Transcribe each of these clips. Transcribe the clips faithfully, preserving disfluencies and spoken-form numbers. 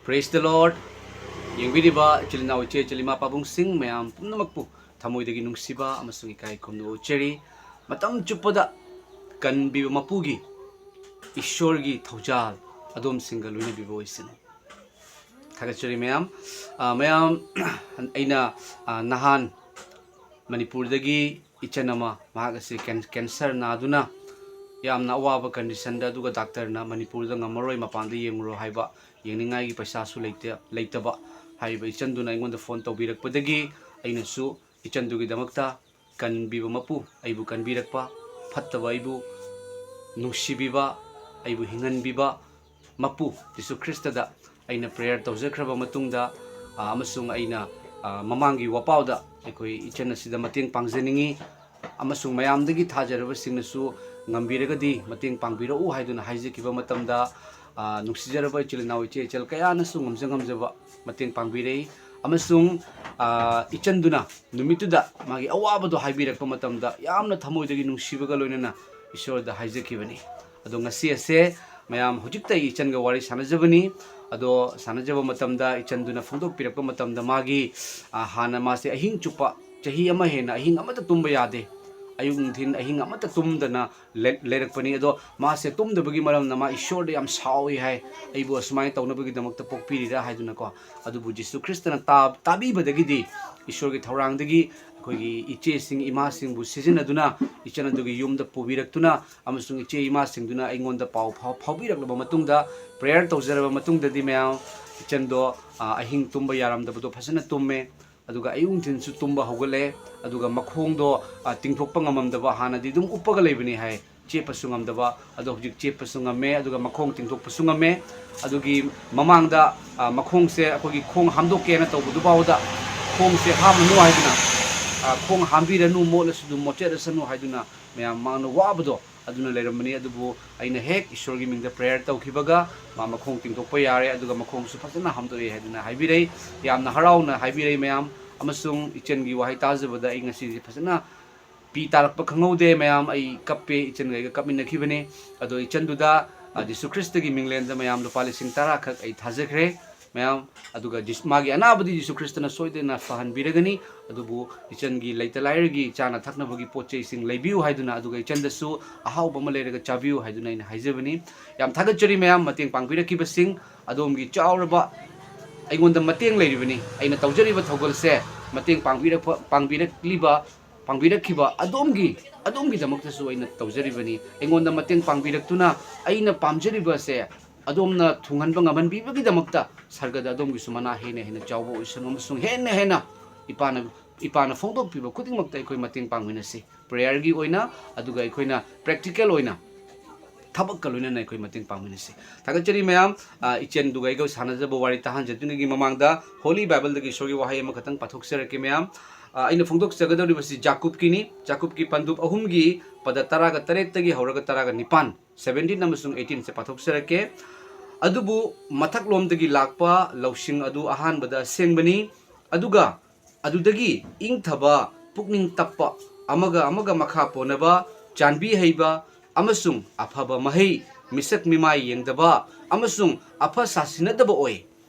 Praise the Lord. ꯌꯦꯡꯕꯤꯔꯤꯕ ꯏꯆꯤꯜ ꯏꯅꯥꯎ, ꯏꯆꯦ ꯏꯆꯜ, ꯏꯃꯥ ꯄꯥꯕꯨꯡꯁꯤꯡ ꯃꯌꯥꯝ ꯄꯨꯝꯅꯃꯛꯄꯨ ꯊꯃꯣꯏꯗꯒꯤ ꯅꯨꯡꯁꯤꯕ ꯑꯃꯁꯨꯡ ꯏꯀꯥꯏ ꯈꯨꯝꯅꯕ ꯎꯠꯆꯔꯤ꯫ ꯃꯇꯝ ꯆꯨꯞꯄꯗ ꯀꯟꯕꯤꯕ ꯃꯄꯨꯒꯤ ꯏꯁꯣꯔꯒꯤ ꯊꯧꯖꯥꯜ ꯑꯗꯣꯝꯁꯤꯡꯒ ꯂꯣꯏꯅꯕꯤꯕ ꯑꯣꯏꯁꯅꯨ꯫ ꯊꯥꯒꯠꯆꯔꯤ ꯃꯌꯥꯝ꯫ ꯑ, ꯃꯌꯥꯝ, ꯑꯩꯅ, ꯑ, ꯅꯍꯥꯟ ꯃꯅꯤꯄꯨꯔꯗꯒꯤ ꯏꯆꯟ ꯑꯃ, ꯃꯍꯥꯛ ꯑꯁꯤ ꯀꯦꯟ-, cancer ꯅꯥꯗꯨꯅ ꯌꯥꯝꯅ ꯑꯋꯥꯕ conditionꯗ, ꯑꯗꯨꯒ doctorꯅ ꯃꯅꯤꯄꯨꯔꯗ ꯉꯝꯃꯔꯣꯏ, ꯃꯄꯥꯟꯗ ꯌꯦꯡꯉꯨꯔꯣ ꯍꯥꯏꯕ, ꯌꯦꯡꯅꯤꯡꯉꯥꯏꯒꯤ ꯄꯩꯁꯥꯁꯨ ꯂꯩꯇ-, ꯂꯩꯇꯕ ꯍꯥꯏꯔꯤꯕ ꯏꯆꯟꯗꯨꯅ ꯑꯩꯉꯣꯟꯗ phone ꯇꯧꯕꯤꯔꯛꯄꯗꯒꯤ ꯑꯩꯅꯁꯨ ꯏꯆꯟꯗꯨꯒꯤꯗꯃꯛꯇ ꯀꯟꯕꯤꯕ ꯃꯄꯨ, ꯑꯩꯕꯨ ꯀꯟꯕꯤꯔꯛꯄ, ꯐꯠꯇꯕ ꯑꯩꯕꯨ ꯅꯨꯡꯁꯤꯕꯤꯕ, ꯑꯩꯕꯨ ꯍꯤꯡꯍꯟꯕꯤꯕ ꯃꯄꯨ ꯖꯤꯁꯨ ꯈ꯭ꯔꯤꯁꯇꯗ ꯑꯩꯅ prayer ꯇꯧꯖꯈ꯭ꯔꯕ ꯃꯇꯨꯡꯗ, ꯑ, ꯑꯃꯁꯨꯡ ꯑꯩꯅ, ꯑ, ꯃꯃꯥꯡꯒꯤ ꯋꯥꯄꯥꯎꯗ ꯑꯩꯈꯣꯏ ꯏꯆꯟ ꯑꯁꯤꯗ ꯃꯇꯦꯡ ꯄꯥꯡꯖꯅꯤꯡꯏ, ꯑꯃꯁꯨꯡ ꯃꯌꯥꯝꯗꯒꯤ ꯊꯥꯖꯔꯕꯁꯤꯡꯅꯁꯨ ꯉꯝꯕꯤꯔꯒꯗꯤ ꯃꯇꯦꯡ ꯄꯥꯡꯕꯤꯔꯛꯎ ꯍꯥꯏꯗꯨꯅ ꯍꯥꯏꯖꯈꯤꯕ ꯃꯇꯝꯗ, ꯑ, ꯅꯨꯡꯁꯤꯖꯔꯕ ꯏꯆꯤꯜ ꯏꯅꯥꯎ, ꯏꯆꯦ ꯏꯆꯜ ꯀꯌꯥꯅꯁꯨ ꯉꯝꯖ ꯉꯝꯖꯕ ꯃꯇꯦꯡ ꯄꯥꯡꯕꯤꯔꯛꯏ꯫ ꯑꯃꯁꯨꯡ, ꯑ, ꯏꯆꯟꯗꯨꯅ ꯅꯨꯃꯤꯠꯇꯨꯗ ꯃꯥꯒꯤ ꯑꯋꯥꯕꯗꯣ ꯍꯥꯏꯕꯤꯔꯛꯄ ꯃꯇꯝꯗ ꯌꯥꯝꯅ ꯊꯃꯣꯏꯗꯒꯤ ꯅꯨꯡꯁꯤꯕꯒ ꯂꯣꯏꯅꯅ ꯏꯁꯣꯔꯗ ꯍꯥꯏꯖꯈꯤꯕꯅꯤ꯫ ꯑꯗꯣ ꯉꯁꯤ ꯑꯁꯦ ꯃꯌꯥꯝ, ꯍꯧꯖꯤꯛꯇ ꯑꯩ ꯏꯆꯟꯒ ꯋꯥꯔꯤ ꯁꯥꯟꯅꯖꯕꯅꯤ꯫ ꯑꯗꯣ ꯁꯥꯟꯅꯖꯕ ꯃꯇꯝꯗ ꯏꯆꯟꯗꯨꯅ ꯐꯣꯡꯗꯣꯛꯄꯤꯔꯛꯄ ꯃꯇꯝꯗ ꯃꯥꯒꯤ, ꯑ, ꯍꯥꯟꯅ ꯃꯥꯁꯦ ꯑꯍꯤꯡ ꯆꯨꯞꯄ ꯆꯍꯤ ꯑꯃ ꯍꯦꯟꯅ ꯑꯍꯤꯡ ꯑꯃꯠꯇ ꯇꯨꯝꯕ ꯌꯥꯗꯦ꯫ ꯑꯌꯨꯛ ꯅꯨꯡꯊꯤꯟ ꯑꯍꯤꯡ ꯑꯃꯠꯇ ꯇꯨꯝꯗꯅ ꯂꯩ-, ꯂꯩꯔꯛꯄꯅꯤ꯫ ꯑꯗꯣ ꯃꯥꯁꯦ ꯇꯨꯝꯗꯕꯒꯤ ꯃꯔꯝꯅ ꯃꯥ ꯏꯁꯣꯔꯗ ꯌꯥꯝ ꯁꯥꯎꯏ ꯍꯥꯏ, "ꯑꯩꯕꯨ ꯑꯁꯨꯃꯥꯏꯅ ꯇꯧꯅꯕꯒꯤꯗꯃꯛꯇ ꯄꯣꯛꯄꯤꯔꯤꯔꯥ?" ꯍꯥꯏꯗꯨꯅꯀꯣ꯫ ꯑꯗꯨꯕꯨ ꯖꯤꯁꯨ ꯈ꯭ꯔꯤꯁꯇꯅ ꯇꯥ-, ꯇꯥꯕꯤꯕꯗꯒꯤꯗꯤ ꯏꯁꯣꯔꯒꯤ ꯊꯧꯔꯥꯡꯗꯒꯤ ꯑꯩꯈꯣꯏꯒꯤ ꯏꯆꯦꯁꯤꯡ, ꯏꯃꯥꯁꯤꯡꯕꯨ ꯁꯤꯖꯤꯟꯅꯗꯨꯅ ꯏꯆꯟ ꯑꯗꯨꯒꯤ ꯌꯨꯝꯗ ꯄꯨꯕꯤꯔꯛꯇꯨꯅ ꯑꯃꯁꯨꯡ ꯏꯆꯦ ꯏꯃꯥꯁꯤꯡꯗꯨꯅ ꯑꯩꯉꯣꯟꯗ ꯄꯥꯎ ꯐꯥꯎ-, ꯐꯥꯎꯕꯤꯔꯛꯂꯕ ꯃꯇꯨꯡꯗ, prayer ꯇꯧꯖꯔꯕ ꯃꯇꯨꯡꯗꯗꯤ ꯃꯌꯥꯝ, ꯏꯆꯟꯗꯣ, ꯑ, ꯑꯍꯤꯡ ꯇꯨꯝꯕ ꯌꯥꯔꯝꯗꯕꯗꯣ ꯐꯖꯅ ꯇꯨꯝꯃꯦ꯫ ꯑꯗꯨꯒ ꯑꯌꯨꯛ ꯅꯨꯡꯊꯤꯜꯁꯨ ꯇꯨꯝꯕ ꯍꯧꯒꯠꯂꯦ꯫ ꯑꯗꯨꯒ ꯃꯈꯣꯡꯗꯣ, ꯑ, ꯇꯤꯡꯊꯣꯛꯄ ꯉꯝꯃꯝꯗꯕ, ꯍꯥꯟꯅꯗꯤ ꯑꯗꯨꯝ ꯎꯞꯄꯒ ꯂꯩꯕꯅꯤ ꯍꯥꯏ, ꯆꯦꯞꯄꯁꯨ ꯉꯝꯗꯕ, ꯑꯗꯣ ꯍꯧꯖꯤꯛ ꯆꯦꯞꯄꯁꯨ ꯉꯝꯃꯦ, ꯑꯗꯨꯒ ꯃꯈꯣꯡ ꯇꯤꯡꯊꯣꯛꯄꯁꯨ ꯉꯝꯃꯦ꯫ ꯑꯗꯨꯒꯤ ꯃꯃꯥꯡꯗ, ꯑ, ꯃꯈꯣꯡꯁꯦ ꯑꯩꯈꯣꯏꯒꯤ ꯈꯣꯡ ꯍꯥꯝꯗꯣꯛꯀꯦꯅ ꯇꯧꯕꯗꯨꯐꯥꯎꯗ ꯈꯣꯡꯁꯦ ꯍꯥꯝꯃꯅꯨ ꯍꯥꯏꯗꯨꯅ, ꯑ, "ꯈꯣꯡ ꯍꯥꯝꯕꯤꯔꯅꯨ, ꯃꯣꯠꯂꯁꯨ ꯑꯗꯨꯝ ꯃꯣꯠꯆꯔꯁꯅꯨ" ꯍꯥꯏꯗꯨꯅ ꯃꯌꯥꯝ ꯃꯥꯡꯅ ꯋꯥꯕꯗꯣ ꯑꯗꯨꯅ ꯂꯩꯔꯝꯕꯅꯤ꯫ ꯑꯗꯨꯕꯨ ꯑꯩꯅ ꯍꯦꯛ ꯏꯁꯣꯔꯒꯤ ꯃꯤꯡꯗ prayer ꯇꯧꯈꯤꯕꯒ ꯃꯥ ꯃꯈꯣꯡ ꯇꯤꯡꯊꯣꯛꯄ ꯌꯥꯔꯦ, ꯑꯗꯨꯒ ꯃꯈꯣꯡꯁꯨ ꯐꯖꯅ ꯍꯥꯝꯗꯣꯛꯑꯦ ꯍꯥꯏꯗꯨꯅ ꯍꯥꯏꯕꯤꯔꯛꯏ꯫ ꯌꯥꯝꯅ ꯍꯔꯥꯎꯅ ꯍꯥꯏꯕꯤꯔꯛꯏ ꯃꯌꯥꯝ꯫ ꯑꯃꯁꯨꯡ ꯏꯆꯟꯒꯤ ꯋꯥꯍꯩ ꯇꯥꯖꯕꯗ ꯑꯩ ꯉꯁꯤꯁꯦ ꯐꯖꯅ ꯄꯤ ꯇꯥꯔꯛꯄ ꯈꯪꯍꯧꯗꯦ ꯃꯌꯥꯝ꯫ ꯑꯩ ꯀꯞꯄꯦ, ꯏꯆꯟꯒ ꯑꯩꯒ ꯀꯞꯃꯤꯟꯅꯈꯤꯕꯅꯤ꯫ ꯑꯗꯣ ꯏꯆꯟꯗꯨꯗ, ꯑ, ꯖꯤꯁꯨ ꯈ꯭ꯔꯤꯁꯇꯒꯤ ꯃꯤꯡꯂꯦꯟꯗ ꯃꯌꯥꯝ ꯂꯨꯄꯥ ꯂꯤꯁꯤꯡ ꯇꯔꯥ ꯈꯛ ꯑꯩ ꯊꯥꯖꯈ꯭ꯔꯦ꯫ ꯃꯌꯥꯝ꯫ ꯑꯗꯨꯒ ꯖꯤꯁ-, ꯃꯥꯒꯤ ꯑꯅꯥꯕꯗꯤ ꯖꯤꯁꯨ ꯈ꯭ꯔꯤꯁꯇꯅ ꯁꯣꯏꯗꯅ ꯐꯍꯟꯕꯤꯔꯒꯅꯤ꯫ ꯑꯗꯨꯕꯨ ꯏꯆꯟꯒꯤ ꯂꯩꯇ ꯂꯥꯏꯔꯒꯤ ꯆꯥꯅ ꯊꯛꯅꯕꯒꯤ ꯄꯣꯠ ꯆꯩꯁꯤꯡ ꯂꯩꯕꯤꯌꯨ ꯍꯥꯏꯗꯨꯅ, ꯑꯗꯨꯒ ꯏꯆꯟꯗꯁꯨ ꯑꯍꯥꯎꯕ ꯑꯃ ꯂꯩꯔꯒ ꯆꯥꯕꯤꯌꯨ ꯍꯥꯏꯗꯨꯅ ꯑꯩꯅ ꯍꯥꯏꯖꯕꯅꯤ꯫ ꯌꯥꯝ ꯊꯥꯒꯠꯆꯔꯤ ꯃꯌꯥꯝ, ꯃꯇꯦꯡ ꯄꯥꯡꯕꯤꯔꯛꯈꯤꯕꯁꯤꯡ꯫ ꯑꯗꯣꯝꯒꯤ ꯆꯥꯎꯔꯕ ꯑꯩꯉꯣꯟꯗ ꯃꯇꯦꯡ ꯂꯩꯔꯤꯕꯅꯤ꯫ ꯑꯩꯅ ꯇꯧꯖꯔꯤꯕ ꯊꯧꯒꯜꯁꯦ ꯃꯇꯦꯡ ꯄꯥꯡꯕꯤꯔꯛꯄ, ꯄꯥꯡꯕꯤꯔꯛꯂꯤꯕ, ꯄꯥꯡꯕꯤꯔꯛꯈꯤꯕ ꯑꯗꯣꯝꯒꯤ, ꯑꯗꯣꯝꯒꯤꯗꯃꯛꯇꯁꯨ ꯑꯩꯅ ꯇꯧꯖꯔꯤꯕꯅꯤ꯫ ꯑꯩꯉꯣꯟꯗ ꯃꯇꯦꯡ ꯄꯥꯡꯕꯤꯔꯛꯇꯨꯅ ꯑꯩꯅ ꯄꯥꯝꯖꯔꯤꯕꯁꯦ ꯑꯗꯣꯝꯅ ꯊꯨꯡꯍꯟꯕ ꯉꯝꯍꯟꯕꯤꯕꯒꯤꯗꯃꯛꯇ ꯁꯔꯒꯗ ꯑꯗꯣꯝꯒꯤꯁꯨ ꯃꯅꯥ ꯍꯦꯟꯅ ꯍꯦꯟꯅ ꯆꯥꯎꯕ ꯑꯣꯏꯁꯅꯨ, ꯑꯃꯁꯨꯡ ꯍꯦꯟꯅ ꯍꯦꯟꯅ ꯏꯄꯥꯅ, ꯏꯄꯥꯅ ꯐꯣꯡꯗꯣꯛꯄꯤꯕ ꯈꯨꯗꯤꯡꯃꯛꯇ ꯑꯩꯈꯣꯏ ꯃꯇꯦꯡ ꯄꯥꯡꯃꯤꯟꯅꯁꯤ꯫ ꯄ꯭ꯔꯦꯌꯔꯒꯤ ꯑꯣꯏꯅ, ꯑꯗꯨꯒ ꯑꯩꯈꯣꯏꯅ ꯄ꯭ꯔꯦꯛꯇꯤꯀꯦꯜ ꯑꯣꯏꯅ ꯊꯕꯛꯀ ꯂꯣꯏꯅꯅ ꯑꯩꯈꯣꯏ ꯃꯇꯦꯡ ꯄꯥꯡꯃꯤꯟꯅꯁꯤ꯫ ꯊꯥꯒꯠꯆꯔꯤ ꯃꯌꯥꯝ꯫ ꯑ, ꯏꯆꯦꯟꯗꯨꯒ ꯑꯩꯒ ꯁꯥꯟꯅꯖꯕ ꯋꯥꯔꯤ ꯇꯥꯍꯟꯖꯗ꯭ꯔꯤꯉꯩꯒꯤ ꯃꯃꯥꯡꯗ ꯍꯣꯂꯤ ꯕꯥꯏꯕꯜꯗꯒꯤ ꯏꯁꯣꯔꯒꯤ ꯋꯥꯍꯩ ꯑꯃꯈꯛꯇꯪ ꯄꯥꯊꯣꯛꯆꯔꯛꯀꯦ ꯃꯌꯥꯝ꯫ ꯑ, ꯑꯩꯅ ꯐꯣꯡꯗꯣꯛꯆꯒꯗꯧꯔꯤꯕꯁꯤ ꯖꯥꯀꯨꯞꯀꯤꯅꯤ꯫ ꯖꯥꯀꯨꯞꯀꯤ ꯄꯟꯗꯨꯞ ꯑꯍꯨꯝꯒꯤ ꯄꯗ ꯇꯔꯥꯒ ꯇꯔꯦꯠꯇꯒꯤ ꯍꯧꯔꯒ ꯇꯔꯥꯒ ꯅꯤꯄꯥꯟ, seventeen ꯑꯃꯁꯨꯡ eighteen ꯁꯦ ꯄꯥꯊꯣꯛꯆꯔꯛꯀꯦ꯫ ꯑꯗꯨꯕꯨ ꯃꯊꯛꯂꯣꯝꯗꯒꯤ ꯂꯥꯛꯄ ꯂꯧꯁꯤꯡ ꯑꯗꯨ ꯑꯍꯥꯟꯕꯗ ꯑꯁꯦꯡꯕꯅꯤ, ꯑꯗꯨꯒ ꯑꯗꯨꯗꯒꯤ ꯏꯪꯊꯕ, ꯄꯨꯛꯅꯤꯡ ꯇꯞꯄ, ꯑꯃꯒ ꯑꯃꯒ ꯃꯈꯥ ꯄꯣꯟꯅꯕ, ꯆꯥꯟꯕꯤ ꯍꯩꯕ, ꯑꯃꯁꯨꯡ ꯑꯐꯕ ꯃꯍꯩ, ꯃꯤꯁꯛ ꯃꯤꯃꯥꯏ ꯌꯦꯡꯗꯕ, ꯑꯃꯁꯨꯡ ꯑꯐ ꯁꯥꯁꯤꯟꯅꯗꯕ ꯑꯣꯏ꯫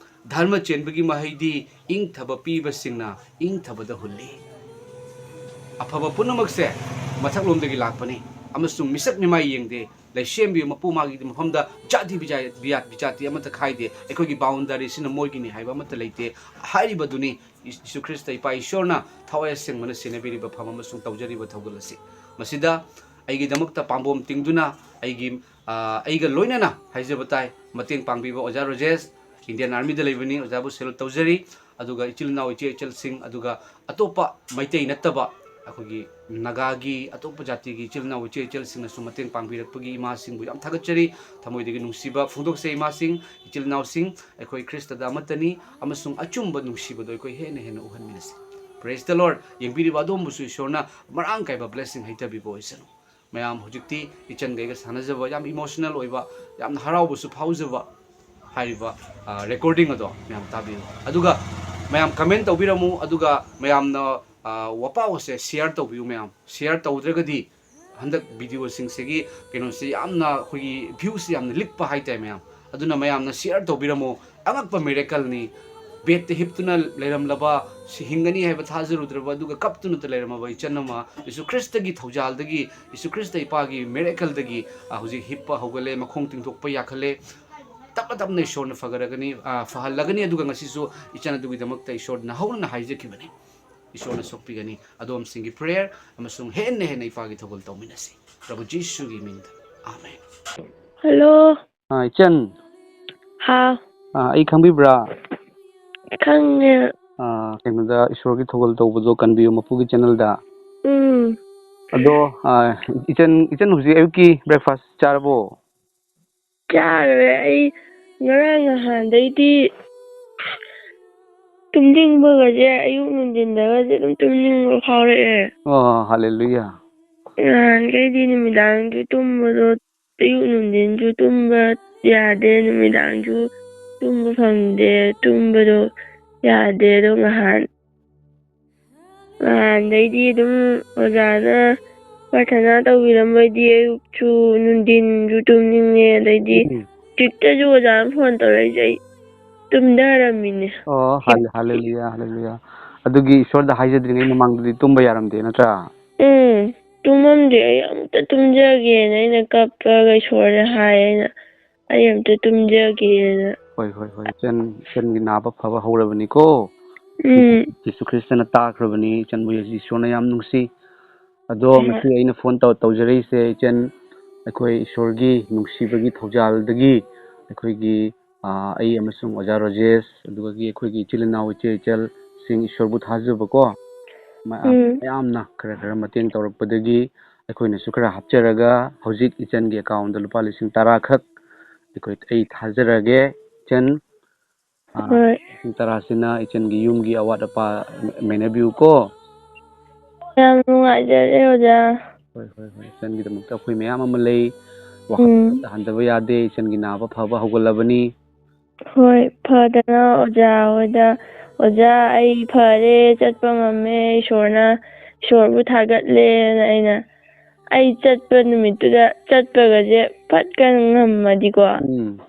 ꯙꯔꯃ ꯆꯦꯟꯕꯒꯤ ꯃꯍꯩꯗꯤ ꯏꯪꯊꯕ ꯄꯤꯕꯁꯤꯡꯅ ꯏꯪꯊꯕꯗ ꯍꯨꯜꯂꯤ꯫ ꯑꯐꯕ ꯄꯨꯝꯅꯃꯛꯁꯦ ꯃꯊꯛꯂꯣꯝꯗꯒꯤ ꯂꯥꯛꯄꯅꯤ, ꯑꯃꯁꯨꯡ ꯃꯤꯁꯛ ꯃꯤꯃꯥꯏ ꯌꯦꯡꯗꯦ꯫ ꯂꯩꯁꯦꯝꯕꯤ ꯃꯄꯨ ꯃꯥꯒꯤ ꯃꯐꯝꯗ ꯖꯥꯇꯤ ꯕꯤꯖꯥ-, ꯕꯤꯌꯥ-, ꯕꯤꯖꯥꯇꯤ ꯑꯃꯠꯇ ꯈꯥꯏꯗꯦ꯫ ꯑꯩꯈꯣꯏꯒꯤ ꯕꯥꯎꯟꯗꯔꯤꯁꯤꯅ ꯃꯣꯏꯒꯤꯅꯤ ꯍꯥꯏꯕ ꯑꯃꯠꯇ ꯂꯩꯇꯦ ꯍꯥꯏꯔꯤꯕꯗꯨꯅꯤ꯫ ꯌꯤꯁꯨ ꯈ꯭ꯔꯤꯁꯇ ꯏꯄꯥ ꯏꯁꯣꯔꯅ ꯊꯋꯥꯏ ꯑꯁꯦꯡꯕꯅ ꯁꯦꯟꯅꯕꯤꯔꯤꯕ ꯐꯝ ꯑꯃꯁꯨꯡ ꯇꯧꯖꯔꯤꯕ ꯊꯧꯒꯜ ꯑꯁꯤ꯫ ꯃꯁꯤꯗ ꯑꯩꯒꯤꯗꯃꯛꯇ ꯄꯥꯝꯕꯣꯝ ꯇꯤꯡꯗꯨꯅ ꯑꯩꯒꯤ, ꯑ, ꯑꯩꯒ ꯂꯣꯏꯅꯅ ꯍꯥꯏꯖꯕ ꯇꯥꯏ, ꯃꯇꯦꯡ ꯄꯥꯡꯕꯤꯕ ꯑꯣꯖꯥ ꯔꯣꯖꯦꯁ, ꯏꯟꯗꯤꯌꯥꯟ ꯑꯥꯔꯃꯤꯗ ꯂꯩꯕꯅꯤ, ꯑꯣꯖꯥꯕꯨ ꯁꯦꯂꯨꯠ ꯇꯧꯖꯔꯤ꯫ ꯑꯗꯨꯒ ꯏꯆꯤꯜ ꯏꯅꯥꯎ ꯏꯆꯦ ꯏꯆꯜꯁꯤꯡ, ꯑꯗꯨꯒ ꯑꯇꯣꯞꯄ ꯃꯩꯇꯩ ꯅꯠꯇꯕ ꯑꯩꯈꯣꯏꯒꯤ ꯅꯥꯒꯥꯒꯤ ꯑꯇꯣꯞꯄ ꯖꯥꯇꯤꯒꯤ ꯏꯆꯤꯜ ꯏꯅꯥꯎ ꯏꯆꯦ ꯏꯆꯜꯁꯤꯡꯅꯁꯨ ꯃꯇꯦꯡ ꯄꯥꯡꯕꯤꯔꯛꯄꯒꯤ ꯏꯃꯥꯁꯤꯡꯕꯨ ꯌꯥꯝ ꯊꯥꯒꯠꯆꯔꯤ꯫ ꯊꯃꯣꯏꯗꯒꯤ ꯅꯨꯡꯁꯤꯕ ꯐꯣꯡꯗꯣꯛꯆꯩ ꯏꯃꯥꯁꯤꯡ, ꯏꯆꯤꯜ ꯏꯅꯥꯎꯁꯤꯡ꯫ ꯑꯩꯈꯣꯏ ꯈ꯭ꯔꯤꯁꯇꯗ ꯑꯃꯠꯇꯅꯤ, ꯑꯃꯁꯨꯡ ꯑꯆꯨꯝꯕ ꯅꯨꯡꯁꯤꯕꯗꯣ ꯑꯩꯈꯣꯏ ꯍꯦꯟꯅ ꯍꯦꯟꯅ ꯎꯍꯟꯃꯤꯟꯅꯁꯤ꯫ Praise the Lord꯫ ꯌꯦꯡꯕꯤꯔꯤꯕ ꯑꯗꯣꯝꯕꯨꯁꯨ ꯏꯁꯣꯔꯅ ꯃꯔꯥꯡ ꯀꯥꯏꯕ ꯕ꯭ꯂꯦꯁꯤꯡ ꯍꯩꯊꯕꯤꯕ ꯑꯣꯏꯁꯅꯨ꯫ ꯃꯌꯥꯝ ꯍꯧꯖꯤꯛꯇꯤ ꯏꯆꯟꯒꯩꯒ ꯁꯥꯟꯅꯖꯕ ꯌꯥꯝ ꯏꯃꯣꯁꯅꯦꯜ ꯑꯣꯏꯕ, ꯌꯥꯝꯅ ꯍꯔꯥꯎꯕꯁꯨ ꯐꯥꯎꯖꯕ ꯍꯥꯏꯔꯤꯕ, ꯑ, ꯔꯦꯀꯣꯔꯗꯤꯡ ꯑꯗꯣ ꯃꯌꯥꯝ ꯇꯥꯕꯤꯌꯨ꯫ ꯑꯗꯨꯒ ꯃꯌꯥꯝ ꯀꯃꯦꯟ ꯇꯧꯕꯤꯔꯝꯃꯨ, ꯑꯗꯨꯒ ꯃꯌꯥꯝꯅ, ꯑ, ꯋꯥꯄꯥꯎ ꯑꯁꯦ ꯁꯤꯌꯥꯔ ꯇꯧꯕꯤꯌꯨ ꯃꯌꯥꯝ꯫ ꯁꯤꯌꯥꯔ ꯇꯧꯗ꯭ꯔꯒꯗꯤ ꯍꯟꯗꯛ ꯚꯤꯗꯤꯑꯣꯁꯤꯡꯁꯤꯒꯤ ꯀꯩꯅꯣꯁꯤ ꯌꯥꯝꯅ ꯑꯩꯈꯣꯏꯒꯤ ꯚ꯭ꯌꯨꯁꯤ ꯌꯥꯝꯅ ꯂꯤꯛꯄ ꯍꯥꯏꯇꯥꯔꯦ ꯃꯌꯥꯝ꯫ ꯑꯗꯨꯅ ꯃꯌꯥꯝꯅ share ꯇꯧꯕꯤꯔꯝꯃꯣ꯫ ꯑꯉꯛꯄ miracleꯅꯤ꯫ Bedꯇ ꯍꯤꯞꯇꯨꯅ ꯂꯩꯔꯝꯂꯕ, ꯁꯤ ꯍꯤꯡꯒꯅꯤ ꯍꯥꯏꯕ ꯊꯥꯖꯔꯨꯗ꯭ꯔꯕ, ꯑꯗꯨꯒ ꯀꯞꯇꯨꯅꯇ ꯂꯩꯔꯝꯃꯕ ꯏꯆꯟ ꯑꯃ ꯌꯦꯁꯨ ꯈ꯭ꯔꯤꯁꯇꯒꯤ ꯊꯧꯖꯥꯜꯗꯒꯤ, ꯌꯦꯁꯨ ꯈ꯭ꯔꯤꯁꯇ ꯏꯄꯥꯒꯤ miracleꯗꯒꯤ, ꯑ, ꯍꯧꯖꯤꯛ ꯍꯤꯞꯄ ꯍꯧꯒꯠꯂꯦ, ꯃꯈꯣꯡ ꯇꯤꯡꯊꯣꯛꯄ ꯌꯥꯈꯠꯂꯦ꯫ ꯇꯞꯅ ꯇꯞꯅ ꯏꯁꯣꯔꯅ ꯐꯒꯠꯂꯒꯅꯤ, ꯑ, ꯐꯍꯜꯂꯒꯅꯤ꯫ ꯑꯗꯨꯒ ꯉꯁꯤꯁꯨ ꯏꯆꯟ ꯑꯗꯨꯒꯤꯗꯃꯛꯇ ꯏꯁꯣꯔꯗ ꯅꯍꯧꯅꯅ ꯍꯥꯏꯖꯈꯤꯕꯅꯤ꯫ ꯏꯁꯣꯔꯅ ꯁꯣꯛꯄꯤꯒꯅꯤ꯫ ꯑꯗꯣꯝꯁꯤꯡꯒꯤ prayer ꯑꯃꯁꯨꯡ ꯍꯦꯟꯅ ꯍꯦꯟꯅ ꯏꯄꯥꯒꯤ ꯊꯧꯒꯜ ꯇꯧꯃꯤꯟꯅꯁꯤ꯫ ꯄ꯭ꯔꯚꯨ ꯖꯤꯁꯨꯒꯤ ꯃꯤꯡꯗ꯫ ꯑꯥꯃꯦꯟ꯫ Hello꯫ ꯑꯥ, ꯏꯆꯟ꯫ ꯍꯥꯎ꯫ ꯑꯥ, ꯑꯩ ꯈꯪꯕꯤꯕ꯭ꯔꯥ? ꯈꯪꯉꯦ꯫ ꯑꯥ, ꯀꯩꯅꯣꯗ ꯏꯁꯣꯔꯒꯤ ꯊꯧꯒꯜ ꯇꯧꯕꯗꯣ ꯀꯟꯕꯤꯌꯨ ꯃꯄꯨꯒꯤ channelꯗ꯫ ꯎꯝ꯫ ꯑꯗꯣ, ꯑꯥ, ꯏꯆꯟ, ꯏꯆꯟ ꯍꯧꯖꯤꯛ ꯑꯌꯨꯛꯀꯤ breakfast ꯆꯥꯔꯕꯣ? ꯆꯥꯔꯦ꯫ ꯑꯩ ꯉꯔꯥꯡ ꯅꯍꯥꯟꯗꯩꯗꯤ ꯇꯨꯝꯅꯤꯡꯕꯒꯁꯦ, ꯑꯌꯨꯛ ꯅꯨꯡꯊꯤꯟꯗꯒꯁꯦ ꯑꯗꯨꯝ ꯇꯨꯝꯅꯤꯡꯕ ꯐꯥꯎꯔꯛꯑꯦ꯫ ꯑꯣ, ꯍꯜꯂꯦꯂꯨꯌꯥ꯫ ꯅꯍꯥꯟꯈꯩꯗꯤ ꯅꯨꯃꯤꯗꯥꯡꯁꯨ ꯇꯨꯝꯕꯗꯣ, ꯑꯌꯨꯛ ꯅꯨꯡꯊꯤꯟꯁꯨ ꯇꯨꯝꯕ ꯌꯥꯗꯦ, ꯅꯨꯃꯤꯗꯥꯡꯁꯨ ꯇꯨꯝꯕ ꯐꯪꯗꯦ, ꯇꯨꯝꯕꯗꯣ ꯌꯥꯗꯦ꯫ ꯑꯗꯣ ꯉꯍꯥꯟ, ꯅꯍꯥꯟꯗꯩꯗꯤ ꯑꯗꯨꯝ ꯑꯣꯖꯥꯅ ꯄ꯭ꯔꯥꯊꯅꯥ ꯇꯧꯕꯤꯔꯝꯕꯩꯗꯤ ꯑꯌꯨꯛꯁꯨ ꯅꯨꯡꯊꯤꯟꯁꯨ ꯇꯨꯝꯅꯤꯡꯉꯦ, ꯑꯗꯩꯗꯤ ꯎꯝ꯫ ꯍꯧꯖꯤꯛꯇꯁꯨ ꯑꯣꯖꯥꯅ phone ꯇꯧꯔꯛꯏꯁꯦ, ꯑꯩ ꯇꯨꯝꯊꯔꯝꯃꯤꯅꯦ꯫ ꯑꯣ, ꯍꯜꯂꯦ-, ꯍꯜꯂꯦꯂꯨꯌꯥ, ꯍꯜꯂꯦꯂꯨꯌꯥ꯫ ꯑꯗꯨꯒꯤ ꯏꯁꯣꯔꯗ ꯍꯥꯏꯖꯗ꯭ꯔꯤꯉꯩ ꯃꯃꯥꯡꯗꯗꯤ ꯇꯨꯝꯕ ꯌꯥꯔꯝꯗꯦ, ꯅꯠꯇ꯭ꯔꯥ? ꯎꯝ, ꯇꯨꯝꯃꯝꯗꯦ꯫ ꯑꯩ ꯑꯝꯇ ꯇꯨꯝꯖꯒꯦꯅ ꯑꯩꯅ ꯀꯞꯄꯒ ꯏꯁꯣꯔꯗ ꯍꯥꯏ, ꯑꯩꯅ, "ꯑꯩ ꯑꯝꯇ ꯇꯨꯝꯖꯒꯦꯅ"꯫ ꯍꯣꯏ, ꯍꯣꯏ, ꯍꯣꯏ꯫ ꯏꯆꯟ, ꯏꯆꯟꯒꯤ ꯅꯥꯕ ꯐꯕ ꯍꯧꯔꯕꯅꯤꯀꯣ꯫ ꯎꯝ꯫ ꯖꯤꯁꯨ ꯈ꯭ꯔꯤꯁꯇꯅ ꯇꯥꯈ꯭ꯔꯕꯅꯤ, ꯏꯆꯟꯕꯨ ꯏꯁꯣꯔꯅ ꯌꯥꯝ ꯅꯨꯡꯁꯤ꯫ ꯑꯗꯣ ꯍꯣꯏ꯫ ꯉꯁꯤ ꯑꯩꯅ phone ꯇꯧ-, ꯇꯧꯖꯔꯛꯏꯁꯦ, ꯏꯆꯟ, ꯑꯩꯈꯣꯏ ꯏꯁꯣꯔꯒꯤ ꯅꯨꯡꯁꯤꯕꯒꯤ ꯊꯧꯖꯥꯜꯗꯒꯤ ꯑꯩꯈꯣꯏꯒꯤ, ꯑꯥ, ꯑꯩ ꯑꯃꯁꯨꯡ ꯑꯣꯖꯥ ꯔꯣꯖꯦꯁ, ꯑꯗꯨꯗꯒꯤ ꯑꯩꯈꯣꯏꯒꯤ ꯏꯆꯤꯜ ꯏꯅꯥꯎ ꯏꯆꯦ ꯏꯆꯜꯁꯤꯡ ꯏꯁꯣꯔꯕꯨ ꯊꯥꯖꯕꯀꯣ, ꯃ-, ꯎꯝ꯫ ꯃꯌꯥꯝꯅ ꯈꯔ ꯈꯔ ꯃꯇꯦꯡ ꯇꯧꯔꯛꯄꯗꯒꯤ ꯑꯩꯈꯣꯏꯅꯁꯨ ꯈꯔ ꯍꯥꯞꯆꯔꯒ ꯍꯧꯖꯤꯛ ꯏꯆꯟꯒꯤ accountꯗ ꯂꯨꯄꯥ ꯂꯤꯁꯤꯡ ꯇꯔꯥ ꯈꯛ ꯑꯩꯈꯣꯏ, ꯑꯩ ꯊꯥꯖꯔꯒꯦ꯫ ꯏꯆꯟ, ꯑꯥ, ꯍꯣꯏ꯫ ꯂꯤꯁꯤꯡ ꯇꯔꯥꯁꯤꯅ ꯏꯆꯟꯒꯤ ꯌꯨꯝꯒꯤ ꯑꯋꯥꯠ ꯑꯄꯥ ꯃꯦꯟꯅꯕꯤꯌꯨꯀꯣ꯫ ꯌꯥꯝ ꯅꯨꯡꯉꯥꯏꯖꯔꯦ, ꯑꯣꯖꯥ꯫ ꯍꯣꯏ, ꯍꯣꯏ, ꯍꯣꯏ꯫ ꯏꯆꯟꯒꯤꯗꯃꯛꯇ ꯑꯩꯈꯣꯏ ꯃꯌꯥꯝ ꯑꯃ ꯂꯩ꯫ ꯋꯥꯈꯜ ꯎꯝ꯫ ꯇꯥꯍꯟꯗꯕ ꯌꯥꯗꯦ꯫ ꯏꯆꯟꯒꯤ ꯅꯥꯕ ꯐꯕ ꯍꯧꯒꯠꯂꯕꯅꯤ꯫ ꯍꯣꯏ, ꯐꯗꯅ ꯑꯣꯖꯥ ꯍꯣꯏꯗ, "ꯑꯣꯖꯥ, ꯑꯩ ꯐꯔꯦ, ꯆꯠꯄ ꯉꯝꯃꯦ, ꯏꯁꯣꯔꯅ, ꯏꯁꯣꯔꯕꯨ ꯊꯥꯒꯠꯂꯦꯅ" ꯑꯩꯅ, ꯑꯩ ꯆꯠꯄ ꯅꯨꯃꯤꯠꯇꯨꯗ ꯆꯠꯄꯒꯁꯦ ꯐꯠꯀ ꯉꯝꯃꯗꯤꯀꯣ꯫ ꯎꯝ꯫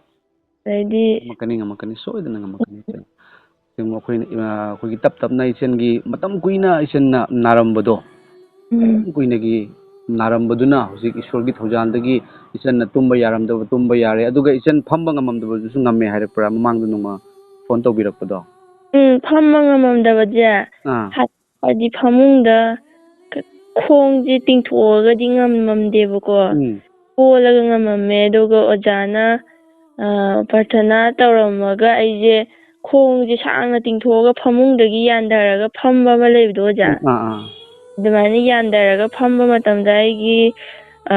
ꯑꯗꯩꯗꯤ ꯉꯝꯃꯛꯀꯅꯤ, ꯉꯝꯃꯛꯀꯅꯤ, ꯁꯣꯏꯗꯅ ꯉꯝꯃꯛꯀꯅꯤ, ꯏꯆꯟ꯫ ꯏꯆꯟ, ꯑꯩꯈꯣꯏꯅ, ꯑ, ꯑꯩꯈꯣꯏꯒꯤ ꯇꯞ ꯇꯞꯅ ꯏꯆꯟꯒꯤ ꯃꯇꯝ ꯀꯨꯏꯅ ꯏꯆꯟꯅ ꯅꯥꯔꯝꯕꯗꯣ, ꯎꯝ꯫ ꯃꯇꯝ ꯀꯨꯏꯅꯒꯤ ꯅꯥꯔꯝꯕꯗꯨꯅ ꯍꯧꯖꯤꯛ ꯏꯁꯣꯔꯒꯤ ꯊꯧꯖꯥꯜꯗꯒꯤ ꯏꯆꯟꯅ ꯇꯨꯝꯕ ꯌꯥꯔꯝꯗꯕ ꯇꯨꯝꯕ ꯌꯥꯔꯦ, ꯑꯗꯨꯒ ꯏꯆꯟ ꯐꯝꯕ ꯉꯝꯃꯝꯗꯕꯗꯨꯁꯨ ꯉꯝꯃꯦ ꯍꯥꯏꯔꯛꯄ꯭ꯔꯥ ꯃꯃꯥꯡꯗ ꯅꯣꯡꯃ ꯐꯣꯟ ꯇꯧꯕꯤꯔꯛꯄꯗꯣ? ꯎꯝ, ꯐꯝꯕ ꯉꯝꯃꯝꯗꯕꯁꯦ, ꯑꯥ꯫ ꯍꯥ-, ꯍꯥꯏꯗꯤ ꯐꯃꯨꯡꯗ ꯈ-, ꯈꯣꯡꯁꯦ ꯇꯤꯡꯊꯣꯛꯑꯒꯗꯤ ꯉꯝꯃꯝꯗꯦꯕꯀꯣ꯫ ꯎꯝ꯫ ꯀꯣꯜꯂꯒ ꯉꯝꯃꯝꯃꯦ, ꯑꯗꯨꯒ ꯑꯣꯖꯥꯅ, ꯑ, ꯄ꯭ꯔꯊꯅꯥ ꯇꯧꯔꯝꯃꯒ ꯑꯩꯁꯦ ꯈꯣꯡꯁꯦ ꯁꯥꯡꯅ ꯇꯤꯡꯊꯣꯛꯑꯒ ꯐꯃꯨꯡꯗꯒꯤ ꯌꯥꯟꯊꯔꯒ ꯐꯝꯕ ꯑꯃ ꯂꯩꯕꯗꯣ, ꯑꯣꯖꯥ꯫ ꯑꯥ, ꯑꯥ꯫ ꯑꯗꯨꯃꯥꯏꯅ ꯌꯥꯟꯊꯔꯒ ꯐꯝꯕ ꯃꯇꯝꯗ ꯑꯩꯒꯤ, ꯑ,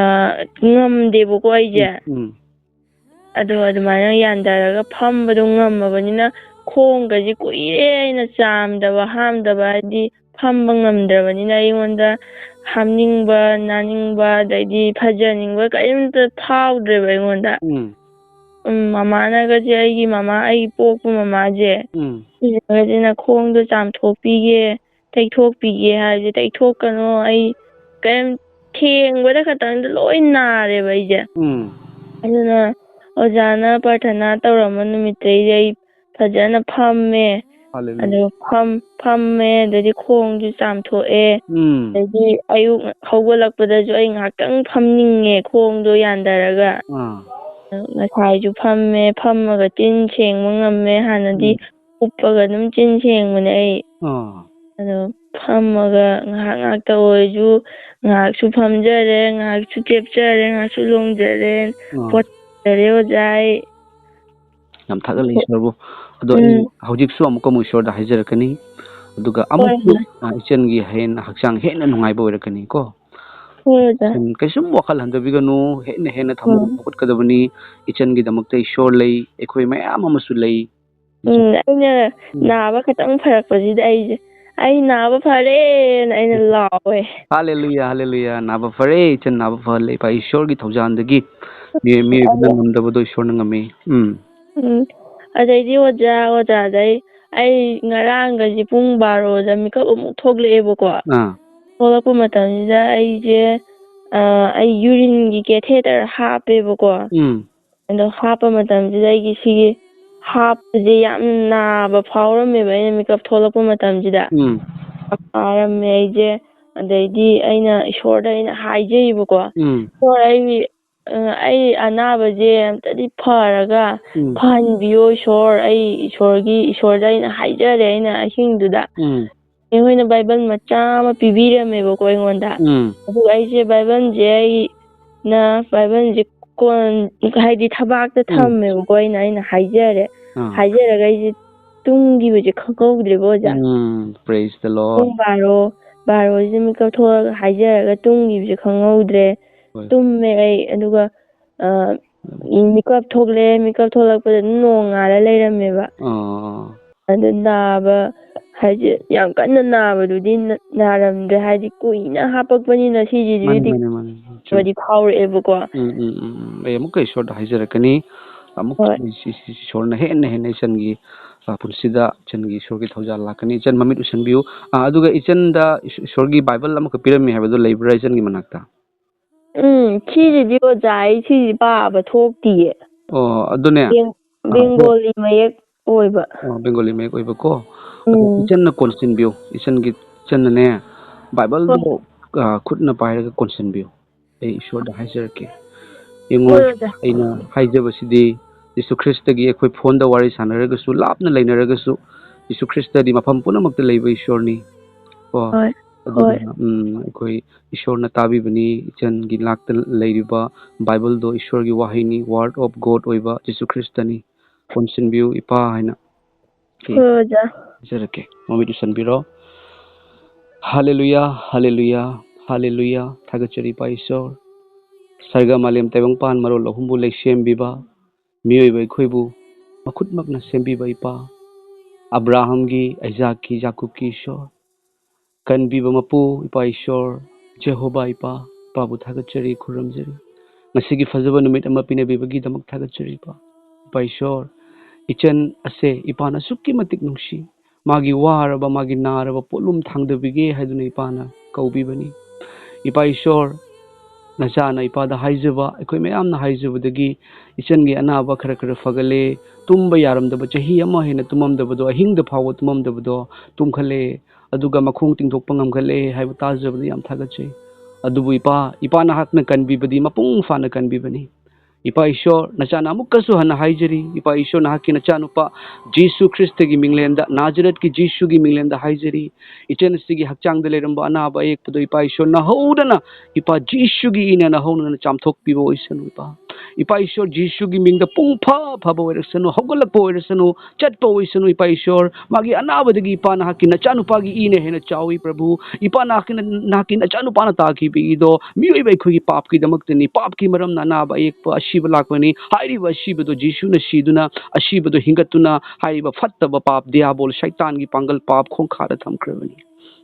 ꯉꯝꯗꯦꯕꯀꯣ ꯑꯩꯁꯦ꯫ ꯎꯝ, ꯎꯝ꯫ ꯑꯗꯣ ꯑꯗꯨꯃꯥꯏꯅ ꯌꯥꯟꯊꯔꯒ ꯐꯝꯕꯗꯣ ꯉꯝꯃꯕꯅꯤꯅ ꯈꯣꯡꯒꯁꯦ ꯀꯨꯏꯔꯦ ꯑꯩꯅ ꯆꯥꯝꯗꯕ ꯍꯥꯝꯗꯕ, ꯍꯥꯏꯗꯤ ꯐꯝꯕ ꯉꯝꯗ꯭ꯔꯕꯅꯤꯅ ꯑꯩꯉꯣꯟꯗ ꯍꯥꯝꯅꯤꯡꯕ, ꯅꯥꯅꯤꯡꯕ, ꯑꯗꯩꯗꯤ ꯐꯖꯅꯤꯡꯕ ꯀꯔꯤꯝꯇ ꯐꯥꯎꯗ꯭ꯔꯦꯕ ꯑꯩꯉꯣꯟꯗ꯫ ꯎꯝ꯫ ꯎꯝ, ꯃꯃꯥꯅꯒꯁꯦ, ꯑꯩꯒꯤ ꯃꯃꯥ, ꯑꯩꯒꯤ ꯄꯣꯛꯄ ꯃꯃꯥꯁꯦ, ꯎꯝ꯫ ꯁꯤꯅꯒꯁꯦ "ꯅꯈꯣꯡꯗꯣ ꯆꯥꯝꯊꯣꯛꯄꯤꯒꯦ, ꯇꯩꯊꯣꯛꯄꯤꯒꯦ" ꯍꯥꯏꯁꯦ, "ꯇꯩꯊꯣꯛꯀꯅꯣ, ꯑꯩ ꯀꯔꯤꯝ ꯊꯦꯡꯕꯗ ꯈꯛꯇꯪꯗ ꯂꯣꯏ ꯅꯥꯔꯦꯕ ꯑꯩꯁꯦ"꯫ ꯎꯝ꯫ ꯑꯗꯨꯅ ꯑꯣꯖꯥꯅ ꯄ꯭ꯔꯥꯊꯅꯥ ꯇꯧꯔꯝꯕ ꯅꯨꯃꯤꯠꯇꯩꯗꯤ ꯑꯩ ꯐꯖꯅ ꯐꯝꯃꯦ꯫ ꯍꯜꯂꯦꯂꯨꯌꯥ꯫ ꯑꯗꯨꯒ ꯐꯝ-, ꯐꯝꯃꯦ, ꯑꯗꯩꯗꯤ ꯈꯣꯡꯁꯨ ꯆꯥꯝꯊꯣꯛꯑꯦ꯫ ꯎꯝ꯫ ꯑꯗꯩꯗꯤ ꯑꯌꯨꯛ ꯍꯧꯒꯠꯂꯛꯄꯗꯁꯨ ꯑꯩ ꯉꯥꯏꯍꯥꯛꯇꯪ ꯐꯝꯅꯤꯡꯉꯦ ꯈꯣꯡꯗꯣ ꯌꯥꯟꯊꯔꯒ꯫ ꯑꯥ꯫ ꯉꯁꯥꯏꯁꯨ ꯐꯝꯃꯦ, ꯐꯝꯃꯒ ꯆꯤꯟ ꯁꯦꯡꯕ ꯉꯝꯃꯦ꯫ ꯍꯥꯟꯅꯗꯤ ꯎꯝ꯫ ꯎꯞꯄꯒ ꯑꯗꯨꯝ ꯆꯤꯟ ꯁꯦꯡꯕꯅꯦ ꯑꯩ꯫ ꯑꯥ꯫ ꯑꯗꯣ ꯐꯝꯃꯒ ꯉꯥꯏꯍꯥꯛ ꯉꯥꯏꯍꯥꯛꯇ ꯑꯣꯏꯔꯁꯨ ꯉꯥꯏꯍꯥꯛꯁꯨ ꯐꯝꯖꯔꯦ, ꯉꯥꯏꯍꯥꯛꯁꯨ ꯆꯦꯞꯆꯔꯦ, ꯉꯥꯏꯍꯥꯛꯁꯨ ꯂꯣꯡꯖꯔꯦ, ꯑꯥ꯫ ꯄꯣꯊꯥꯖꯔꯦ ꯑꯣꯖꯥ ꯑꯩ꯫ ꯌꯥꯝ ꯊꯥꯒꯠꯂꯦ ꯏꯁꯣꯔꯕꯨ꯫ ꯑꯗꯣ ꯑꯩ ꯎꯝ꯫ ꯍꯧꯖꯤꯛꯁꯨ ꯑꯃꯨꯛꯀ ꯑꯃꯨꯛ ꯏꯁꯣꯔꯗ ꯍꯥꯏꯖꯔꯛꯀꯅꯤ꯫ ꯑꯗꯨꯒ ꯍꯣꯏ, ꯑꯃꯨꯛꯁꯨ, ꯍꯣꯏ꯫ ꯑ, ꯏꯆꯟꯒꯤ ꯍꯦꯟꯅ ꯍꯛꯆꯥꯡ ꯍꯦꯟꯅ ꯅꯨꯡꯉꯥꯏꯕ ꯑꯣꯏꯔꯛꯀꯅꯤ ꯀꯣ꯫ ꯍꯣꯏ, ꯑꯣꯖꯥ꯫ ꯏꯆꯟ ꯀꯩꯁꯨꯝ ꯋꯥꯈꯜ ꯍꯟꯊꯕꯤꯒꯅꯨ, ꯍꯦꯟꯅ ꯍꯦꯟꯅ ꯊꯃꯣꯏ ꯎꯝ꯫ ꯐꯒꯠꯀꯗꯕꯅꯤ꯫ ꯏꯆꯟꯒꯤꯗꯃꯛꯇ ꯏꯁꯣꯔ ꯂꯩ, ꯑꯩꯈꯣꯏ ꯃꯌꯥꯝ ꯑꯃꯁꯨ ꯂꯩ꯫ ꯎꯝ, ꯑꯩꯅ ꯎꯝ꯫ ꯅꯥꯕ ꯈꯤꯇꯪ ꯐꯔꯛꯄꯁꯤꯗ ꯑꯩꯁꯦ, "ꯑꯩ ꯅꯥꯕ ꯐꯔꯦꯅ" ꯑꯩꯅ ꯂꯥꯎꯋꯦ꯫ ꯍꯜꯂꯦꯂꯨꯌꯥ, ꯍꯜꯂꯦꯂꯨꯌꯥ, ꯅꯥꯕ ꯐꯔꯦ, ꯏꯆꯟ ꯅꯥꯕ ꯐꯍꯜꯂꯦ꯫ ꯏꯄꯥ ꯏꯁꯣꯔꯒꯤ ꯊꯧꯖꯥꯜꯗꯒꯤ ꯃꯤꯑꯣꯏ-, ꯃꯤꯑꯣꯏꯕꯅ ꯑꯗꯣ ꯉꯝꯗꯕꯗꯣ ꯏꯁꯣꯔꯅ ꯉꯝꯃꯤ꯫ ꯎꯝ꯫ ꯎꯝ꯫ ꯑꯗꯩꯗꯤ ꯑꯣꯖꯥ, ꯑꯣꯖꯥꯗꯩ ꯑꯩ ꯉꯔꯥꯡꯒꯁꯦ ꯄꯨꯡ ꯕꯥꯔꯣꯗ ꯃꯤꯀꯞ ꯑꯃꯨꯛ ꯊꯣꯛꯂꯛꯑꯦꯕꯀꯣ꯫ ꯑꯥ꯫ ꯊꯣꯛꯂꯛꯄ ꯃꯇꯝꯁꯤꯗ ꯑꯩꯁꯦ, ꯑ, ꯑꯩ ꯌꯨꯔꯤꯟꯒꯤ catheter ꯍꯥꯞꯄꯦꯕꯀꯣ꯫ ꯎꯝ꯫ ꯑꯗꯣ ꯍꯥꯞꯄ ꯃꯇꯝꯁꯤꯗ ꯑꯩꯒꯤ ꯁꯤꯒꯤ ꯍꯥꯞꯄꯁꯦ ꯌꯥꯝ ꯅꯥꯕ ꯐꯥꯎꯔꯝꯃꯦꯕ, ꯑꯩꯅ ꯃꯤꯀꯞ ꯊꯣꯛꯂꯛꯄ ꯃꯇꯝꯁꯤꯗ꯫ ꯎꯝ꯫ ꯅꯥꯔꯝꯃꯦ ꯑꯩꯁꯦ꯫ ꯑꯗꯩꯗꯤ ꯑꯩꯅ ꯏꯁꯣꯔꯗ ꯑꯩꯅ ꯍꯥꯏꯖꯩꯕꯀꯣ, ꯎꯝ꯫ "ꯏꯁꯣꯔ, ꯑꯩ, ꯑ, ꯑꯩ ꯑꯅꯥꯕꯁꯦ ꯑꯝꯇꯗꯤ ꯐꯔꯒ ꯎꯝ꯫ ꯐꯍꯟꯕꯤꯌꯣ ꯏꯁꯣꯔ, ꯑꯩ ꯏꯁꯣꯔꯒꯤ, ꯏꯁꯣꯔꯗ ꯑꯩꯅ ꯍꯥꯏꯖꯔꯦ ꯑꯩꯅ ꯑꯍꯤꯡꯗꯨꯗ"꯫ ꯎꯝ꯫ ꯅꯦ ꯍꯣꯏꯅ ꯕꯥꯏꯕꯜ ꯃꯆꯥ ꯑꯃ ꯄꯤꯕꯤꯔꯝꯃꯦꯕꯀꯣ ꯑꯩꯉꯣꯟꯗ꯫ ꯎꯝ꯫ ꯑꯗꯨꯒ ꯑꯩꯁꯦ ꯕꯥꯏꯕꯜꯁꯦ ꯑꯩꯅ ꯕꯥꯏꯕꯜꯁꯦ ꯀꯣꯟ-, ꯍꯥꯏꯗꯤ ꯊꯕꯥꯛꯇ ꯎꯝ꯫ ꯊꯝꯃꯦꯕꯀꯣ ꯑꯩꯅ, ꯑꯩꯅ ꯍꯥꯏꯖꯔꯦ꯫ ꯑꯥ꯫ ꯍꯥꯏꯖꯔꯒ ꯑꯩꯁꯦ ꯇꯨꯝꯈꯤꯕꯁꯦ ꯈꯪꯍꯧꯗ꯭ꯔꯦꯕ ꯑꯣꯖꯥ꯫ ꯎꯝ, praise the Lord꯫ ꯄꯨꯡ ꯕꯥꯔꯣ, ꯕꯥꯔꯣꯁꯤꯗ ꯃꯤꯀꯞ ꯊꯣꯛꯂꯒ ꯍꯥꯏꯖꯔꯒ ꯇꯨꯝꯈꯤꯕꯁꯦ ꯈꯪꯍꯧꯗ꯭ꯔꯦ꯫ ꯍꯣꯏ꯫ ꯇꯨꯝꯃꯦ ꯑꯩ, ꯑꯗꯨꯒ, ꯑ, ꯎꯝ꯫ ꯃꯤꯀꯞ ꯊꯣꯛꯂꯛꯑꯦ, ꯃꯤꯀꯞ ꯊꯣꯛꯂꯛꯄꯗ ꯑꯗꯨꯝ ꯅꯣꯡꯉꯥꯜꯂ ꯂꯩꯔꯝꯃꯦꯕ꯫ ꯑꯥ꯫ ꯑꯗꯨ ꯅꯥꯕ ꯍꯥꯏꯁꯦ ꯌꯥꯝ ꯀꯟꯅ ꯅꯥꯕꯗꯨꯗꯤ ꯅ-, ꯅꯥꯔꯝꯗ꯭ꯔꯦ, ꯍꯥꯏꯗꯤ ꯀꯨꯏꯅ ꯍꯥꯞꯄꯛꯄꯅꯤꯅ ꯁꯤꯁꯤꯗꯤ ꯃꯥꯅꯤ, ꯃꯥꯅꯤ, ꯃꯥꯅꯤ, ꯃꯥꯅꯤ꯫ ꯆꯨꯝꯃꯤ꯫ ꯐꯥꯎꯔꯛꯑꯦꯕꯀꯣ꯫ ꯎꯝ, ꯎꯝ, ꯎꯝ, ꯎꯝ꯫ ꯑꯩ ꯑꯃꯨꯛꯀ ꯏꯁꯣꯔꯗ ꯍꯥꯏꯖꯔꯛꯀꯅꯤ꯫ ꯑꯃꯨꯛ ꯍꯣꯏ꯫ ꯏꯁ-, ꯏꯁ-, ꯏꯁꯣꯔꯅ ꯍꯦꯟꯅ ꯍꯦꯟꯅ ꯏꯆꯟꯒꯤ, ꯑ, ꯄꯨꯟꯁꯤꯗ ꯏꯆꯟꯒꯤ ꯏꯁꯣꯔꯒꯤ ꯊꯧꯖꯥꯜ ꯂꯥꯛꯀꯅꯤ꯫ ꯏꯆꯟ ꯃꯃꯤꯠ ꯎꯁꯟꯕꯤꯌꯨ꯫ ꯑ, ꯑꯗꯨꯒ ꯏꯆꯟꯗ ꯏꯁ-, ꯏꯁꯣꯔꯒꯤ ꯕꯥꯏꯕꯜ ꯑꯃꯈꯛ ꯄꯤꯔꯝꯃꯤ ꯍꯥꯏꯕꯗꯣ ꯂꯩꯕ꯭ꯔꯥ ꯏꯆꯟꯒꯤ ꯃꯅꯥꯛꯇ? ꯎꯝ, ꯁꯤꯁꯤꯗꯤ ꯑꯣꯖꯥ, ꯑꯩ ꯁꯤꯁꯤ ꯄꯥꯕ ꯊꯣꯛꯇꯤꯌꯦ꯫ ꯑꯣ, ꯑꯗꯨꯅꯦ꯫ ꯕꯦꯡ-, ꯑ, ꯕꯦꯡꯒꯣꯂꯤ ꯃꯌꯦꯛ ꯑꯣꯏꯕ꯫ ꯑꯣ, ꯕꯦꯡꯒꯣꯂꯤ ꯃꯌꯦꯛ ꯑꯣꯏꯕꯀꯣ꯫ ꯑꯗꯣ ꯎꯝ꯫ ꯏꯆꯟꯅ ꯀꯣꯟꯁꯤꯟꯕꯤꯌꯨ꯫ ꯏꯆꯟꯒꯤ, ꯏꯆꯟꯅꯅꯦ, ꯕꯥꯏꯕꯜꯗꯣ, ꯍꯣꯏ꯫ ꯑ, ꯈꯨꯠꯅ ꯄꯥꯏꯔꯒ ꯀꯣꯟꯁꯤꯟꯕꯤꯌꯨ꯫ ꯑꯩ ꯏꯁꯣꯔꯗ ꯍꯥꯏꯖꯔꯛꯀꯦ꯫ ꯌꯦꯡꯉꯣ, ꯍꯣꯏ, ꯑꯣꯖꯥ꯫ ꯑꯩꯅ ꯍꯥꯏꯖꯕꯁꯤꯗꯤ ꯖꯤꯁꯨ ꯈ꯭ꯔꯤꯁꯇꯒꯤ ꯑꯩꯈꯣꯏ ꯐꯣꯟꯗ ꯋꯥꯔꯤ ꯁꯥꯟꯅꯔꯒꯁꯨ, ꯂꯥꯞꯅ ꯂꯩꯅꯔꯒꯁꯨ, ꯖꯤꯁꯨ ꯈ꯭ꯔꯤꯁꯇꯗꯤ ꯃꯐꯝ ꯄꯨꯝꯅꯃꯛꯇ ꯂꯩꯕ ꯏꯁꯣꯔꯅꯤ꯫ ꯀꯣ? ꯍꯣꯏ, ꯑꯗꯨꯅ, ꯍꯣꯏ꯫ ꯎꯝ, ꯑꯩꯈꯣꯏ ꯏꯁꯣꯔꯅ ꯇꯥꯕꯤꯕꯅꯤ, ꯏꯆꯟꯒꯤ ꯂꯥꯛꯇ ꯂꯩꯔꯤꯕ ꯕꯥꯏꯕꯜꯗꯣ ꯏꯁꯣꯔꯒꯤ ꯋꯥꯍꯩꯅꯤ, Word of God ꯑꯣꯏꯕ ꯖꯤꯁꯨ ꯈ꯭ꯔꯤꯁꯇꯅꯤ꯫ ꯀꯣꯟꯁꯤꯟꯕꯤꯌꯨ, ꯏꯄꯥ, ꯍꯥꯏꯅ꯫ ꯑꯣꯀꯦ꯫ ꯍꯣꯏ, ꯑꯣꯖꯥ꯫ ꯍꯥꯏꯖꯔꯛꯀꯦ꯫ ꯃꯃꯤꯠ ꯎꯁꯟꯕꯤꯔꯣ꯫ ꯍꯥꯂꯦꯂꯨꯌꯥ, ꯍꯥꯂꯦꯂꯨꯌꯥ, ꯍꯥꯂꯦꯂꯨꯌꯥ꯫ ꯊꯥꯒꯠꯆꯔꯤ, ꯏꯄꯥ ꯏꯁꯣꯔ꯫ ꯁꯔꯒ ꯃꯥꯂꯦꯝ ꯇꯥꯏꯕꯪꯄꯥꯟ ꯃꯔꯣꯜ ꯑꯍꯨꯝꯕꯨ ꯂꯩꯁꯦꯝꯕꯤꯕ, ꯃꯤꯑꯣꯏꯕ ꯑꯩꯈꯣꯏꯕꯨ ꯃꯈꯨꯠꯃꯛꯅ ꯁꯦꯝꯕꯤꯕ ꯏꯄꯥ, ꯑꯕ꯭ꯔꯥꯍꯝꯒꯤ, ꯑꯩꯖꯥꯛꯀꯤ, ꯌꯥꯀꯨꯕꯀꯤ ꯏꯁꯣꯔ, ꯀꯟꯕꯤꯕ ꯃꯄꯨ, ꯏꯄꯥ ꯏꯁꯣꯔ, ꯖꯦꯍꯣꯕꯥ ꯏꯄꯥ, ꯏꯄꯥꯕꯨ ꯊꯥꯒꯠꯆꯔꯤ, ꯈꯨꯔꯨꯝꯖꯔꯤ꯫ ꯉꯁꯤꯒꯤ ꯐꯖꯕ ꯅꯨꯃꯤꯠ ꯑꯃ ꯄꯤꯅꯕꯤꯕꯒꯤꯗꯃꯛ ꯊꯥꯒꯠꯆꯔꯤ, ꯏꯄꯥ꯫ ꯏꯄꯥ ꯏꯁꯣꯔ, ꯏꯆꯟ ꯑꯁꯦ ꯏꯄꯥꯅ ꯑꯁꯨꯛꯀꯤ ꯃꯇꯤꯛ ꯅꯨꯡꯁꯤ꯫ ꯃꯥꯒꯤ ꯋꯥꯔꯕ, ꯃꯥꯒꯤ ꯅꯥꯔꯕ ꯄꯣꯠꯂꯨꯝ ꯊꯥꯡꯗꯕꯤꯒꯦ ꯍꯥꯏꯗꯨꯅ ꯏꯄꯥꯅ ꯀꯧꯕꯤꯕꯅꯤ꯫ ꯏꯄꯥ ꯏꯁꯣꯔ, ꯅꯆꯥꯅ ꯏꯄꯥꯗ ꯍꯥꯏꯖꯕ, ꯑꯩꯈꯣꯏ ꯃꯌꯥꯝꯅ ꯍꯥꯏꯖꯕꯗꯒꯤ ꯏꯆꯟꯒꯤ ꯑꯅꯥꯕ ꯈꯔ ꯈꯔ ꯐꯒꯠꯂꯦ꯫ ꯇꯨꯝꯕ ꯌꯥꯔꯝꯗꯕ, ꯆꯍꯤ ꯑꯃ ꯍꯦꯟꯅ ꯇꯨꯝꯃꯝꯗꯕꯗꯣ, ꯑꯍꯤꯡꯗ ꯐꯥꯎꯕ ꯇꯨꯝꯃꯝꯗꯕꯗꯣ ꯇꯨꯝꯈꯠꯂꯦ꯫ ꯑꯗꯨꯒ ꯃꯈꯣꯡ ꯇꯤꯡꯊꯣꯛꯄ ꯉꯝꯈꯠꯂꯦ ꯍꯥꯏꯕ ꯇꯥꯖꯕꯗ ꯌꯥꯝ ꯊꯥꯒꯠꯆꯩ꯫ ꯑꯗꯨꯕꯨ ꯏꯄꯥ, ꯏꯄꯥ ꯅꯍꯥꯛꯅ ꯀꯟꯕꯤꯕꯗꯤ ꯃꯄꯨꯡ ꯐꯥꯅ ꯀꯟꯕꯤꯕꯅꯤ꯫ ꯏꯄꯥ ꯏꯁꯣꯔ, ꯅꯆꯥꯅ ꯑꯃꯨꯛꯀꯁꯨ ꯍꯟꯅ ꯍꯥꯏꯖꯔꯤ, ꯏꯄꯥ ꯏꯁꯣꯔ, ꯅꯍꯥꯛꯀꯤ ꯅꯆꯥꯅꯨꯄꯥ ꯖꯤꯁꯨ ꯈ꯭ꯔꯤꯁꯇꯒꯤ ꯃꯤꯡꯂꯦꯟꯗ, ꯅꯥꯖꯔꯦꯠꯀꯤ ꯖꯤꯁꯨꯒꯤ ꯃꯤꯡꯂꯦꯟꯗ ꯍꯥꯏꯖꯔꯤ, ꯏꯆꯟ ꯑꯁꯤꯒꯤ ꯍꯛꯆꯥꯡꯗ ꯂꯩꯔꯝꯕ ꯑꯅꯥꯕ ꯑꯌꯦꯛꯄꯗꯣ, ꯏꯄꯥ ꯏꯁꯣꯔ, ꯅꯍꯧꯗꯅ ꯏꯄꯥ ꯖꯤꯁꯨꯒꯤ ꯏꯅ ꯅꯍꯧꯗꯅ ꯆꯥꯝꯊꯣꯛꯄꯤꯕ ꯑꯣꯏꯁꯅꯨ, ꯏꯄꯥ꯫ ꯏꯄꯥ ꯏꯁꯣꯔ, ꯖꯤꯁꯨꯒꯤ ꯃꯤꯡꯗ ꯄꯨꯡ ꯐ ꯐꯕ ꯑꯣꯏꯔꯁꯅꯨ, ꯍꯧꯒꯠꯂꯛꯄ ꯑꯣꯏꯔꯁꯅꯨ, ꯆꯠꯄ ꯑꯣꯏꯁꯅꯨ, ꯏꯄꯥ ꯏꯁꯣꯔ꯫ ꯃꯥꯒꯤ ꯑꯅꯥꯕꯗꯒꯤ ꯏꯄꯥ ꯅꯍꯥꯛꯀꯤ ꯅꯆꯥꯅꯨꯄꯥꯒꯤ ꯏꯅ ꯍꯦꯟꯅ ꯆꯥꯎꯏ, ꯄ꯭ꯔꯚꯨ꯫ ꯏꯄꯥ ꯅꯍꯥꯛꯀꯤ, ꯅꯍꯥꯛꯀꯤ ꯅꯆꯥꯅꯨꯄꯥꯅ ꯇꯥꯈꯤꯕ ꯏꯗꯣ ꯃꯤꯑꯣꯏꯕ ꯑꯩꯈꯣꯏꯒꯤ ꯄꯥꯞꯀꯤꯗꯃꯛꯇꯅꯤ꯫ ꯄꯥꯞꯀꯤ ꯃꯔꯝꯅ ꯑꯅꯥꯕ ꯑꯌꯦꯛꯄ ꯑꯁꯤꯕ ꯂꯥꯛꯄꯅꯤ꯫ ꯍꯥꯏꯔꯤꯕ ꯑꯁꯤꯕꯗꯣ ꯖꯤꯁꯨꯅ ꯁꯤꯗꯨꯅ, ꯑꯁꯤꯕꯗꯣ ꯍꯤꯡꯒꯠꯇꯨꯅ ꯍꯥꯏꯔꯤꯕ ꯐꯠꯇꯕ ꯄꯥꯞ, ꯗꯤꯌꯥꯕꯣꯜ, ꯁꯩꯇꯥꯟꯒꯤ ꯄꯥꯡꯒꯜ ꯄꯥꯞ ꯈꯣꯡꯈꯥꯗ ꯊꯝꯈ꯭ꯔꯕꯅꯤ꯫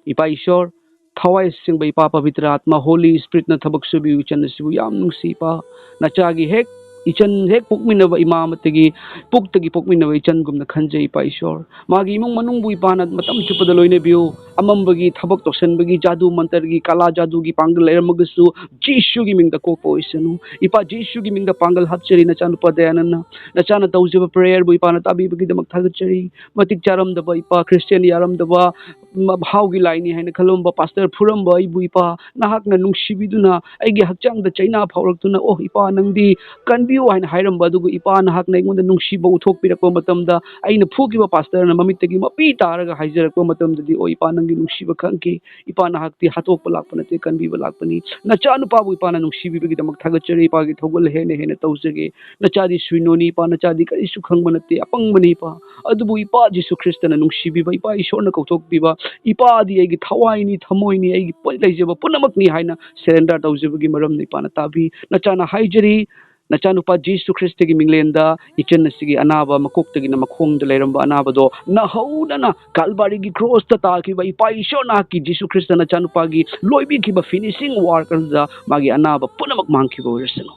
ꯏꯄꯥ ꯏꯁꯣꯔ, ꯊꯋꯥꯏ ꯑꯁꯦꯡꯕ ꯏꯄꯥ ꯄꯕꯤꯇ꯭ꯔ ꯑꯥꯠꯃ, ꯍꯣꯂꯤ ꯁ꯭ꯄꯤꯔꯤꯠꯅ ꯊꯕꯛ ꯁꯨꯕꯤꯌꯨ꯫ ꯏꯆꯟ ꯑꯁꯤꯕꯨ ꯌꯥꯝ ꯅꯨꯡꯁꯤ, ꯏꯄꯥ꯫ ꯅꯆꯥꯒꯤ ꯍꯦꯛ ꯏꯆꯟ ꯍꯦꯛ ꯄꯣꯛꯃꯤꯟꯅꯕ ꯏꯃꯥ ꯑꯃꯠꯇꯒꯤ, ꯄꯨꯛꯇꯒꯤ ꯄꯣꯛꯃꯤꯟꯅꯕ ꯏꯆꯟꯒꯨꯝꯅ ꯈꯟꯖꯩ, ꯏꯄꯥ ꯏꯁꯣꯔ꯫ ꯃꯥꯒꯤ ꯏꯃꯨꯡ ꯃꯅꯨꯡꯕꯨ ꯏꯄꯥꯅ ꯃꯇꯝ ꯆꯨꯞꯄꯗ ꯂꯣꯏꯅꯕꯤꯌꯨ꯫ ꯑꯃꯝꯕꯒꯤ ꯊꯕꯛ ꯇꯧꯁꯟꯕꯒꯤ, ꯖꯥꯗꯨ ꯃꯟꯇꯔꯒꯤ, ꯀꯥꯂꯥ ꯖꯥꯗꯨꯒꯤ ꯄꯥꯡꯒꯜ ꯂꯩꯔꯝꯃꯒꯁꯨ ꯖꯤꯁꯨꯒꯤ ꯃꯤꯡꯗ ꯀꯣꯛꯄ ꯑꯣꯏꯁꯅꯨ꯫ ꯏꯄꯥ ꯖꯤꯁꯨꯒꯤ ꯃꯤꯡꯗ ꯄꯥꯡꯒꯜ ꯍꯥꯞꯆꯔꯤ, ꯅꯆꯥꯅꯨꯄꯥ ꯗꯌꯥꯅꯟꯗ꯫ ꯅꯆꯥꯅ ꯇꯧꯖꯕ ꯄ꯭ꯔꯦꯌꯔꯕꯨ ꯏꯄꯥꯅ ꯇꯥꯕꯤꯕꯒꯤꯗꯃꯛ ꯊꯥꯒꯠꯆꯔꯤ꯫ ꯃꯇꯤꯛ ꯆꯥꯔꯝꯗꯕ ꯏꯄꯥ, ꯈ꯭ꯔꯤꯁꯇꯤꯌꯥꯟ ꯌꯥꯔꯝꯗꯕ, ꯃ-, ꯍꯥꯎꯒꯤ ꯂꯥꯏꯅꯤ ꯍꯥꯏꯅ ꯈꯜꯂꯝꯕ ꯄꯥꯁꯇꯔ ꯐꯨꯔꯝꯕ ꯑꯩꯕꯨ ꯏꯄꯥ, ꯅꯍꯥꯛꯅ ꯅꯨꯡꯁꯤꯕꯤꯗꯨꯅ ꯑꯩꯒꯤ ꯍꯛꯆꯥꯡꯗ ꯆꯩꯅꯥ ꯐꯥꯎꯔꯛꯇꯨꯅ, "ꯑꯣ ꯏꯄꯥ, ꯅꯪꯗꯤ ꯀꯟꯕꯤꯌꯨ" ꯍꯥꯏꯅ ꯍꯥꯏꯔꯝꯕ, ꯑꯗꯨꯒ ꯏꯄꯥ ꯅꯍꯥꯛꯅ ꯑꯩꯉꯣꯟꯗ ꯅꯨꯡꯁꯤꯕ ꯎꯠꯊꯣꯛꯄꯤꯔꯛꯄ ꯃꯇꯝꯗ, ꯑꯩꯅ ꯐꯨꯈꯤꯕ ꯄꯥꯁꯇꯔꯅ ꯃꯃꯤꯠꯇꯒꯤ ꯃꯄꯤ ꯇꯥꯔꯒ ꯍꯥꯏꯖꯔꯛꯄ ꯃꯇꯝꯗꯗꯤ, "ꯑꯣ ꯏꯄꯥ, ꯅꯪꯒꯤ ꯅꯨꯡꯁꯤꯕ ꯈꯪꯈꯤ꯫ ꯏꯄꯥ, ꯅꯍꯥꯛꯇꯤ ꯍꯥꯠꯇꯣꯛꯄ ꯂꯥꯛꯄ ꯅꯠꯇꯦ, ꯀꯟꯕꯤꯕ ꯂꯥꯛꯄꯅꯤ꯫ ꯅꯆꯥꯅꯨꯄꯥꯕꯨ ꯏꯄꯥꯅ ꯅꯨꯡꯁꯤꯕꯤꯕꯒꯤꯗꯃꯛ ꯊꯥꯒꯠꯆꯔꯤ꯫ ꯏꯄꯥꯒꯤ ꯊꯧꯒꯜ ꯍꯦꯟꯅ ꯍꯦꯟꯅ ꯇꯧꯖꯒꯦ꯫ ꯅꯆꯥꯗꯤ ꯁꯨꯏꯅꯣꯅꯤ ꯏꯄꯥ, ꯅꯆꯥꯗꯤ ꯀꯔꯤꯁꯨ ꯈꯪꯕ ꯅꯠꯇꯦ, ꯑꯄꯪꯕꯅꯤ ꯏꯄꯥ꯫ ꯑꯗꯨꯕꯨ ꯏꯄꯥ ꯖꯤꯁꯨ ꯈ꯭ꯔꯤꯁꯇꯅ ꯅꯨꯡꯁꯤꯕꯤꯕ, ꯏꯄꯥ ꯏꯁꯣꯔꯅ ꯀꯧꯊꯣꯛꯄꯤꯕ, ꯏꯄꯥꯗꯤ ꯑꯩꯒꯤ ꯊꯋꯥꯏꯅꯤ, ꯊꯃꯣꯏꯅꯤ, ꯑꯩꯒꯤ ꯄꯣꯠ ꯂꯩꯖꯕ ꯄꯨꯝꯅꯃꯛꯅꯤ" ꯍꯥꯏꯅ ꯁꯔꯦꯟꯗꯔ ꯇꯧꯖꯕꯒꯤ ꯃꯔꯝꯅ ꯏꯄꯥꯅ ꯇꯥꯕꯤ꯫ ꯅꯆꯥꯅ ꯍꯥꯏꯖꯔꯤ, ꯅꯆꯥꯅꯨꯄꯥ ꯖꯤꯁꯨ ꯈ꯭ꯔꯤꯁꯇꯒꯤ ꯃꯤꯡꯂꯦꯟꯗ ꯏꯆꯟ ꯑꯁꯤꯒꯤ ꯑꯅꯥꯕ, ꯃꯀꯣꯛꯇꯒꯤꯅ ꯃꯈꯣꯡꯗ ꯂꯩꯔꯝꯕ ꯑꯅꯥꯕꯗꯣ ꯅꯍꯧꯗꯅ ꯀꯥꯜꯚꯥꯔꯤꯒꯤ ꯀ꯭ꯔꯣꯁꯇ ꯇꯥꯈꯤꯕ ꯏꯄꯥ ꯏꯁꯣꯔ ꯅꯍꯥꯛꯀꯤ ꯖꯤꯁꯨ ꯈ꯭ꯔꯤꯁꯇ ꯅꯆꯥꯅꯨꯄꯥꯒꯤ ꯂꯣꯏꯕꯤꯈꯤꯕ ꯐꯤꯅꯤꯁꯤꯡ ꯋꯥꯔꯛ ꯑꯗꯨꯗ ꯃꯥꯒꯤ ꯑꯅꯥꯕ ꯄꯨꯝꯅꯃꯛ ꯃꯥꯡꯈꯤꯕ ꯑꯣꯏꯔꯁꯅꯨ꯫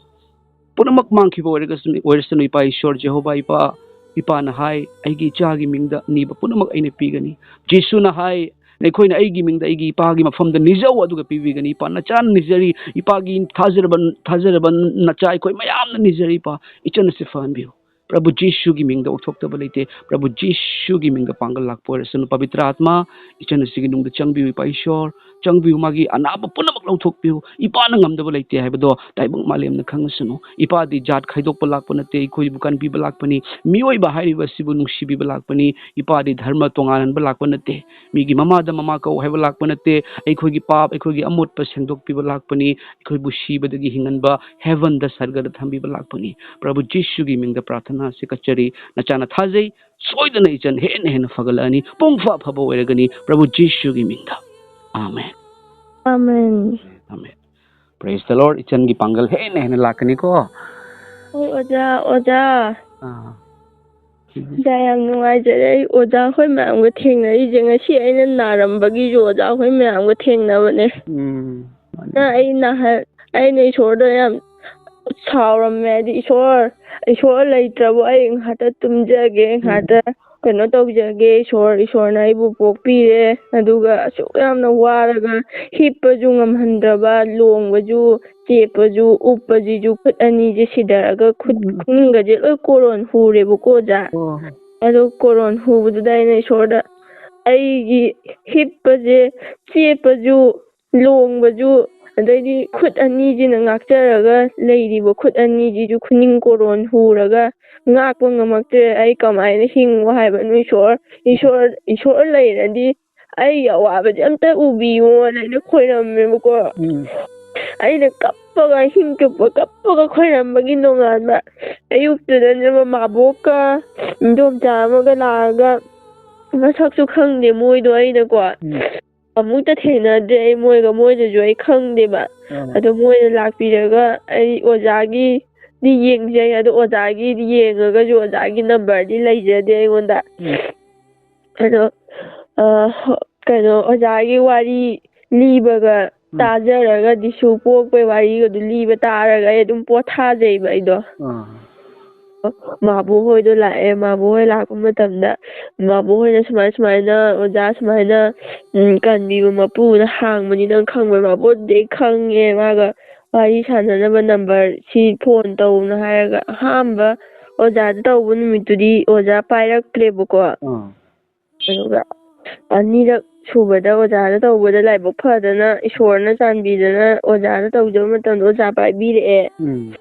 ꯄꯨꯝꯅꯃꯛ ꯃꯥꯡꯈꯤꯕ ꯑꯣꯏꯔꯒꯁꯨ, ꯑꯣꯏꯔꯁꯅꯨ, ꯏꯄꯥ ꯏꯁꯣꯔ ꯖꯦꯍꯣꯚꯥ ꯏꯄꯥ, ꯏꯄꯥꯅ ꯍꯥꯏ, "ꯑꯩꯒꯤ ꯏꯆꯥꯒꯤ ꯃꯤꯡꯗ ꯅꯤꯕ ꯄꯨꯝꯅꯃꯛ ꯑꯩꯅ ꯄꯤꯒꯅꯤ"꯫ ꯖꯤꯁꯨꯅ ꯍꯥꯏ, ꯅꯈꯣꯏꯅ ꯑꯩꯒꯤ ꯃꯤꯡꯗ ꯑꯩꯒꯤ ꯏꯄꯥꯒꯤ ꯃꯐꯝꯗ ꯅꯤꯖꯧ, ꯑꯗꯨꯒ ꯄꯤꯕꯤꯒꯅꯤ꯫ ꯏꯄꯥ, ꯅꯆꯥꯅ ꯅꯤꯖꯔꯤ, ꯏꯄꯥꯒꯤ ꯊꯥꯖꯔꯕ, ꯊꯥꯖꯔꯕ ꯅꯆꯥ ꯑꯩꯈꯣꯏ ꯃꯌꯥꯝꯅ ꯅꯤꯖꯔꯤ, ꯏꯄꯥ, ꯏꯆꯟ ꯑꯁꯤ ꯐꯍꯟꯕꯤꯌꯨ꯫ ꯄ꯭ꯔꯚꯨ ꯖꯤꯁꯨꯒꯤ ꯃꯤꯡꯗ ꯑꯣꯏꯊꯣꯛꯇꯕ ꯂꯩꯇꯦ꯫ ꯄ꯭ꯔꯚꯨ ꯖꯤꯁꯨꯒꯤ ꯃꯤꯡꯗ ꯄꯥꯡꯒꯜ ꯂꯥꯛꯄ ꯑꯣꯏꯔꯁꯅꯨ꯫ ꯄꯕꯤꯇ꯭ꯔ ꯑꯥꯠꯃ, ꯏꯆꯟ ꯑꯁꯤꯒꯤ ꯅꯨꯡꯗ ꯆꯪꯕꯤꯌꯨ, ꯏꯄꯥ ꯏꯁꯣꯔ, ꯆꯪꯕꯤꯌꯨ꯫ ꯃꯥꯒꯤ ꯑꯅꯥꯕ ꯄꯨꯝꯅꯃꯛ ꯂꯧꯊꯣꯛꯄꯤꯌꯨ꯫ ꯏꯄꯥꯅ ꯉꯝꯗꯕ ꯂꯩꯇꯦ ꯍꯥꯏꯕꯗꯣ ꯇꯥꯏꯕꯪ ꯃꯥꯂꯦꯝꯅ ꯈꯪꯉꯁꯅꯨ꯫ ꯏꯄꯥꯗꯤ ꯖꯥꯠ ꯈꯥꯏꯗꯣꯛꯄ ꯂꯥꯛꯄ ꯅꯠꯇꯦ, ꯑꯩꯈꯣꯏꯕꯨ ꯀꯟꯕꯤꯕ ꯂꯥꯛꯄꯅꯤ꯫ ꯃꯤꯑꯣꯏꯕ ꯍꯥꯏꯔꯤꯕ ꯑꯁꯤꯕꯨ ꯅꯨꯡꯁꯤꯕꯤꯕ ꯂꯥꯛꯄꯅꯤ꯫ ꯏꯄꯥꯗꯤ ꯙꯔꯃ ꯇꯣꯉꯥꯟꯍꯟꯕ ꯂꯥꯛꯄ ꯅꯠꯇꯦ꯫ ꯃꯤꯒꯤ ꯃꯃꯥꯗ ꯃꯃꯥ ꯀꯧ ꯍꯥꯏꯕ ꯂꯥꯛꯄ ꯅꯠꯇꯦ꯫ ꯑꯩꯈꯣꯏꯒꯤ ꯄꯥꯞ, ꯑꯩꯈꯣꯏꯒꯤ ꯑꯃꯣꯠꯄ ꯁꯦꯡꯗꯣꯛꯄꯤꯕ ꯂꯥꯛꯄꯅꯤ꯫ ꯑꯩꯈꯣꯏꯕꯨ ꯁꯤꯕꯗꯒꯤ ꯍꯤꯡꯍꯟꯕ, ꯍꯦꯚꯟꯗ, ꯁꯔꯒꯗ ꯊꯝꯕꯤꯕ ꯂꯥꯛꯄꯅꯤ꯫ ꯄ꯭ꯔꯚꯨ ꯖꯤꯁꯨꯒꯤ ꯃꯤꯡꯗ ꯄ꯭ꯔꯥꯔꯊꯅꯥ ꯑꯁꯤ ꯀꯠꯆꯔꯤ꯫ ꯅꯆꯥꯅ ꯊꯥꯖꯩ, ꯁꯣꯏꯗꯅ ꯏꯆꯟ ꯍꯦꯟꯅ ꯍꯦꯟꯅ ꯐꯒꯠꯂꯛꯑꯅꯤ, ꯄꯨꯡꯐ ꯐꯕ ꯑꯣꯏꯔꯒꯅꯤ, ꯄ꯭ꯔꯚꯨ ꯖꯤꯁꯨꯒꯤ ꯃꯤꯡꯗ꯫ Amen. Amen. Amen. Praise the Lord꯫ ꯏꯆꯟꯒꯤ ꯄꯥꯡꯒꯜ ꯍꯦꯟꯅ ꯍꯦꯟꯅ ꯂꯥꯛꯀꯅꯤꯀꯣ꯫ ꯍꯣꯏ ꯑꯣꯖꯥ꯫ ꯑꯣꯖꯥ꯫ ꯑꯥ꯫ ꯑꯣꯖꯥ, ꯌꯥꯝ ꯅꯨꯡꯉꯥꯏꯖꯔꯦ ꯑꯩ ꯑꯣꯖꯥ ꯍꯣꯏ ꯃꯌꯥꯝꯒ ꯊꯦꯡꯅꯔꯤꯁꯦ꯫ ꯉꯁꯤ ꯑꯩꯅ ꯅꯥꯔꯝꯕꯒꯤꯁꯨ ꯑꯣꯖꯥ ꯍꯣꯏ ꯃꯌꯥꯝꯒ ꯊꯦꯡꯅꯕꯅꯦ꯫ ꯎꯝ꯫ ꯑꯩ ꯅꯍꯥꯟ ꯑꯩꯅ ꯏꯁꯣꯔꯗ ꯌꯥꯝ ꯁꯥꯎꯔꯝꯃꯦ, ꯍꯥꯏꯗꯤ ꯏꯁꯣꯔ, ꯏꯁꯣꯔ ꯂꯩꯇ꯭ꯔꯕꯣ? ꯑꯩ ꯉꯥꯛꯇ ꯇꯨꯝꯖꯒꯦ, ꯉꯥꯛꯇ ꯀꯩꯅꯣ ꯇꯧꯖꯒꯦ꯫ ꯏꯁꯣꯔ, ꯏꯁꯣꯔꯅ ꯑꯩꯕꯨ ꯄꯣꯛꯄꯤꯔꯦ, ꯑꯗꯨꯒ ꯑꯁꯨꯛ ꯌꯥꯝꯅ ꯋꯥꯔꯒ ꯍꯤꯞꯄꯁꯨ ꯉꯝꯍꯟꯗ꯭ꯔꯕ, ꯂꯣꯡꯕꯁꯨ ꯆꯦꯞꯄꯁꯨ ꯎꯞꯄꯁꯤꯁꯨ ꯈꯨꯠ ꯑꯅꯤꯁꯦ ꯁꯤꯗꯔꯒ ꯈꯨꯠ ꯎꯝ꯫ ꯈꯨꯅꯤꯡꯒꯁꯦ ꯂꯣꯏ ꯀꯣꯔꯣꯟ ꯍꯨꯔꯦꯕꯀꯣ ꯑꯣꯖꯥ꯫ ꯑꯣ꯫ ꯑꯗꯣ ꯀꯣꯔꯣꯟ ꯍꯨꯕꯗꯨꯗ ꯑꯩꯅ ꯏꯁꯣꯔꯗ ꯑꯩꯒꯤ ꯍꯤꯞꯄꯁꯦ, ꯆꯦꯞꯄꯁꯨ, ꯂꯣꯡꯕꯁꯨ, ꯑꯗꯩꯗꯤ ꯈꯨꯠ ꯑꯅꯤꯁꯤꯅ ꯉꯥꯛꯆꯔꯒ ꯂꯩꯔꯤꯕ ꯈꯨꯠ ꯑꯅꯤꯁꯤꯁꯨ ꯈꯨꯅꯤꯡ ꯀꯣꯔꯣꯟ ꯍꯨꯔꯒ ꯉꯥꯛꯄ ꯉꯝꯃꯛꯇ꯭ꯔꯦ꯫ ꯑꯩ ꯀꯃꯥꯏꯅ ꯍꯤꯡꯉꯣ ꯍꯥꯏꯕꯅꯣ ꯏꯁꯣꯔ? ꯏꯁꯣꯔ, ꯏꯁꯣꯔ ꯂꯩꯔꯗꯤ ꯑꯩꯒꯤ ꯑꯋꯥꯕꯁꯦ ꯑꯝꯇ ꯎꯕꯤꯌꯣꯅ ꯑꯩꯅ ꯈꯣꯏꯔꯝꯃꯦꯕꯀꯣ꯫ ꯎꯝ꯫ ꯑꯩꯅ ꯀꯞꯄꯒ, ꯑꯍꯤꯡ ꯆꯨꯞꯄ ꯀꯞꯄꯒ ꯈꯣꯏꯔꯝꯕꯒꯤ ꯅꯣꯡꯉꯥꯟꯕ ꯑꯌꯨꯛꯇꯨꯗꯅꯦ ꯃꯃꯥꯕꯣꯛꯀ ꯏꯟꯗꯣꯝꯆꯥ ꯑꯃꯒ ꯂꯥꯛꯑꯒ, ꯃꯁꯛꯁꯨ ꯈꯪꯗꯦ ꯃꯣꯏꯗꯣ ꯑꯩꯅꯀꯣ꯫ ꯎꯝ꯫ ꯑꯃꯨꯛꯇ ꯊꯦꯡꯅꯗ꯭ꯔꯦ ꯑꯩ ꯃꯣꯏꯒ, ꯃꯣꯏꯅꯁꯨ ꯑꯩ ꯈꯪꯗꯦꯕ꯫ ꯑꯥ꯫ ꯑꯗꯣ ꯃꯣꯏꯅ ꯂꯥꯛꯄꯤꯔꯒ ꯑꯩ ꯑꯣꯖꯥꯒꯤꯗꯤ ꯌꯦꯡꯖꯩ, ꯑꯗꯣ ꯑꯣꯖꯥꯒꯤꯗꯤ ꯌꯦꯡꯉꯒꯁꯨ ꯑꯣꯖꯥꯒꯤ ꯅꯝꯕꯔꯗꯤ ꯂꯩꯖꯗꯦ ꯑꯩꯉꯣꯟꯗ꯫ ꯎꯝ꯫ ꯑꯗꯣ, ꯑ, ꯍꯣ-, ꯀꯩꯅꯣ, ꯑꯣꯖꯥꯒꯤ ꯋꯥꯔꯤ ꯂꯤꯕꯒ ꯎꯝ꯫ ꯇꯥꯖꯔꯒ ꯗꯤꯁꯨ ꯄꯣꯛꯄꯩ ꯋꯥꯔꯤꯒꯗꯨ ꯂꯤꯕ ꯇꯥꯔꯒ ꯑꯩ ꯑꯗꯨꯝ ꯄꯣꯊꯥꯖꯩꯕ ꯑꯩꯗꯣ꯫ ꯑꯥ꯫ ꯃꯥꯕꯣꯛ ꯍꯣꯏꯗꯣ ꯂꯥꯛꯑꯦ꯫ ꯃꯥꯕꯣꯛ ꯍꯣꯏ ꯂꯥꯛꯄ ꯃꯇꯝꯗ ꯃꯥꯕꯣꯛ ꯍꯣꯏꯅ ꯁꯨꯃꯥꯏ ꯁꯨꯃꯥꯏꯅ ꯑꯣꯖꯥ ꯁꯨꯃꯥꯏꯅ, ꯎꯝ, ꯀꯟꯕꯤꯕ ꯃꯄꯨꯅ ꯍꯥꯡꯕꯅꯤ, ꯅꯪ ꯈꯪꯕ꯭ꯔꯥ? ꯃꯥꯕꯣꯛ, ꯑꯗꯨꯗꯤ ꯑꯩ ꯈꯪꯉꯦ, ꯃꯥꯒ ꯋꯥꯔꯤ ꯁꯥꯟꯅꯅꯕ ꯅꯝꯕꯔ ꯁꯤ ꯐꯣꯟ ꯇꯧꯅ ꯍꯥꯏꯔꯒ ꯑꯍꯥꯟꯕ ꯑꯣꯖꯥꯗ ꯇꯧꯕ ꯅꯨꯃꯤꯠꯇꯨꯗꯤ ꯑꯣꯖꯥ ꯄꯥꯏꯔꯛꯇ꯭ꯔꯦꯕꯀꯣ꯫ ꯑꯥ꯫ ꯑꯗꯨꯒ ꯑꯅꯤꯔꯛ ꯁꯨꯕꯗ ꯑꯣꯖꯥꯅ ꯇꯧꯕꯗ ꯂꯥꯏꯕꯛ ꯐꯗꯅ ꯏꯁꯣꯔꯅ ꯆꯥꯟꯕꯤꯗꯅ ꯑꯣꯖꯥꯅ ꯇꯧꯖꯕ ꯃꯇꯝꯗ ꯑꯣꯖꯥ ꯄꯥꯏꯕꯤꯔꯛꯑꯦ꯫ ꯎꯝ꯫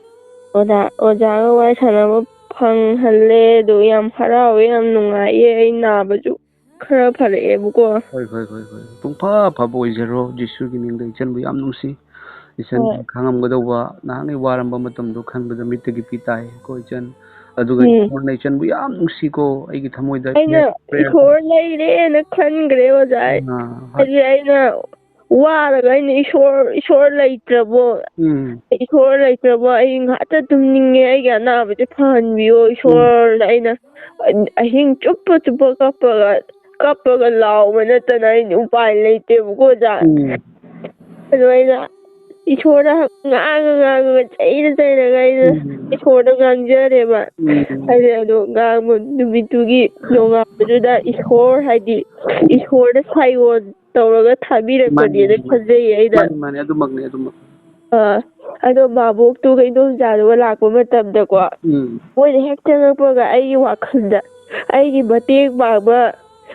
ꯑꯣꯖꯥ, ꯑꯣꯖꯥꯒ ꯋꯥꯔꯤ ꯁꯥꯟꯅꯕ ꯐꯪꯍꯜꯂꯦ꯫ ꯑꯗꯨ ꯌꯥꯝ ꯍꯔꯥꯎꯋꯦ, ꯌꯥꯝ ꯅꯨꯡꯉꯥꯏꯌꯦ꯫ ꯑꯩ ꯅꯥꯕꯁꯨ ꯈꯔ ꯐꯔꯛꯑꯦꯕꯀꯣ꯫ ꯍꯣꯏ, ꯍꯣꯏ, ꯍꯣꯏ, ꯍꯣꯏ꯫ ꯄꯨꯡꯐ ꯐꯕ ꯑꯣꯏꯖꯔꯣ, ꯖꯤꯁꯨꯒꯤ ꯃꯤꯡꯗ ꯏꯆꯟꯕꯨ ꯌꯥꯝ ꯅꯨꯡꯁꯤ꯫ ꯏꯆꯟ ꯍꯣꯏ꯫ ꯈꯪꯉꯝꯒꯗꯧꯕ, ꯅꯍꯥꯛꯅ ꯋꯥꯔꯝꯕ ꯃꯇꯝꯗꯣ ꯈꯟꯕꯗ ꯃꯤꯠꯇꯒꯤ ꯄꯤ ꯇꯥꯏ ꯀꯣ ꯏꯆꯟ꯫ ꯑꯗꯨꯒ ꯎꯝ꯫ ꯏꯁꯣꯔꯅ ꯏꯆꯟꯕꯨ ꯌꯥꯝ ꯅꯨꯡꯁꯤꯀꯣ, ꯑꯩꯒꯤ ꯊꯃꯣꯏꯗ ꯑꯩꯅ ꯏꯁꯣꯔ ꯂꯩꯔꯦꯅ ꯈꯟꯈ꯭ꯔꯦ, ꯑꯣꯖꯥ꯫ ꯑꯥ, ꯍꯣꯏ꯫ ꯍꯥꯏꯗꯤ ꯑꯩꯅ ꯋꯥꯔꯒ ꯑꯩꯅ ꯏꯁꯣꯔ, ꯏꯁꯣꯔ ꯂꯩꯇ꯭ꯔꯕꯣ? ꯎꯝ꯫ ꯏꯁꯣꯔ ꯂꯩꯇ꯭ꯔꯕꯣ? ꯑꯩ ꯉꯥꯛꯇ ꯇꯨꯝꯅꯤꯡꯉꯦ, ꯑꯩꯒꯤ ꯑꯅꯥꯕꯁꯦ ꯐꯍꯟꯕꯤꯌꯣ, ꯎꯝ꯫ ꯏꯁꯣꯔꯅ ꯑꯩꯅ ꯑꯍꯤꯡ ꯆꯨꯞꯄ ꯆꯨꯞꯄ ꯀꯞꯄꯒ, ꯀꯞꯄꯒ ꯂꯥꯎꯕ ꯅꯠꯇꯅ ꯑꯩꯗꯤ ꯎꯄꯥꯏ ꯂꯩꯇꯦꯕꯀꯣ, ꯑꯣꯖꯥ꯫ ꯎꯝ꯫ ꯑꯗꯣ ꯑꯩꯅ ꯏꯁꯣꯔꯗ ꯉꯥꯡꯉ ꯉꯥꯡꯉꯒ, ꯆꯩꯔ ꯆꯩꯔꯒ ꯑꯩꯅ ꯎꯝ꯫ ꯏꯁꯣꯔꯗ ꯉꯥꯡꯖꯔꯦꯕ꯫ ꯎꯝ꯫ ꯍꯥꯏꯗꯤ ꯑꯗꯣ ꯉꯥꯡꯕ ꯅꯨꯃꯤꯠꯇꯨꯒꯤ ꯅꯣꯡꯉꯥꯟꯕꯗꯨꯗ ꯏꯁꯣꯔ, ꯍꯥꯏꯗꯤ ꯏꯁꯣꯔꯗ ꯁꯥꯏꯑꯣꯟ ꯇꯧꯔꯒ ꯊꯥꯕꯤꯔꯛꯄꯅꯦꯅ ꯃꯥꯅꯤ, ꯃꯥꯅꯤ, ꯃꯥꯅꯤ꯫ ꯈꯟꯖꯩꯌꯦ ꯑꯩꯅ꯫ ꯃꯥꯅꯤ, ꯃꯥꯅꯤ, ꯑꯗꯨꯃꯛꯅꯤ, ꯑꯗꯨꯃꯛ꯫ ꯑꯥ, ꯑꯗꯣ ꯃꯥꯕꯣꯛꯇꯨꯒ ꯏꯗꯣꯝꯆꯥꯗꯨꯒ ꯂꯥꯛꯄ ꯃꯇꯝꯗꯀꯣ, ꯎꯝ꯫ ꯃꯣꯏꯅ ꯍꯦꯛ ꯆꯪꯉꯛꯄꯒ ꯑꯩꯒꯤ ꯋꯥꯈꯜꯗ ꯑꯩꯒꯤ ꯃꯇꯦꯡ ꯄꯥꯡꯕ,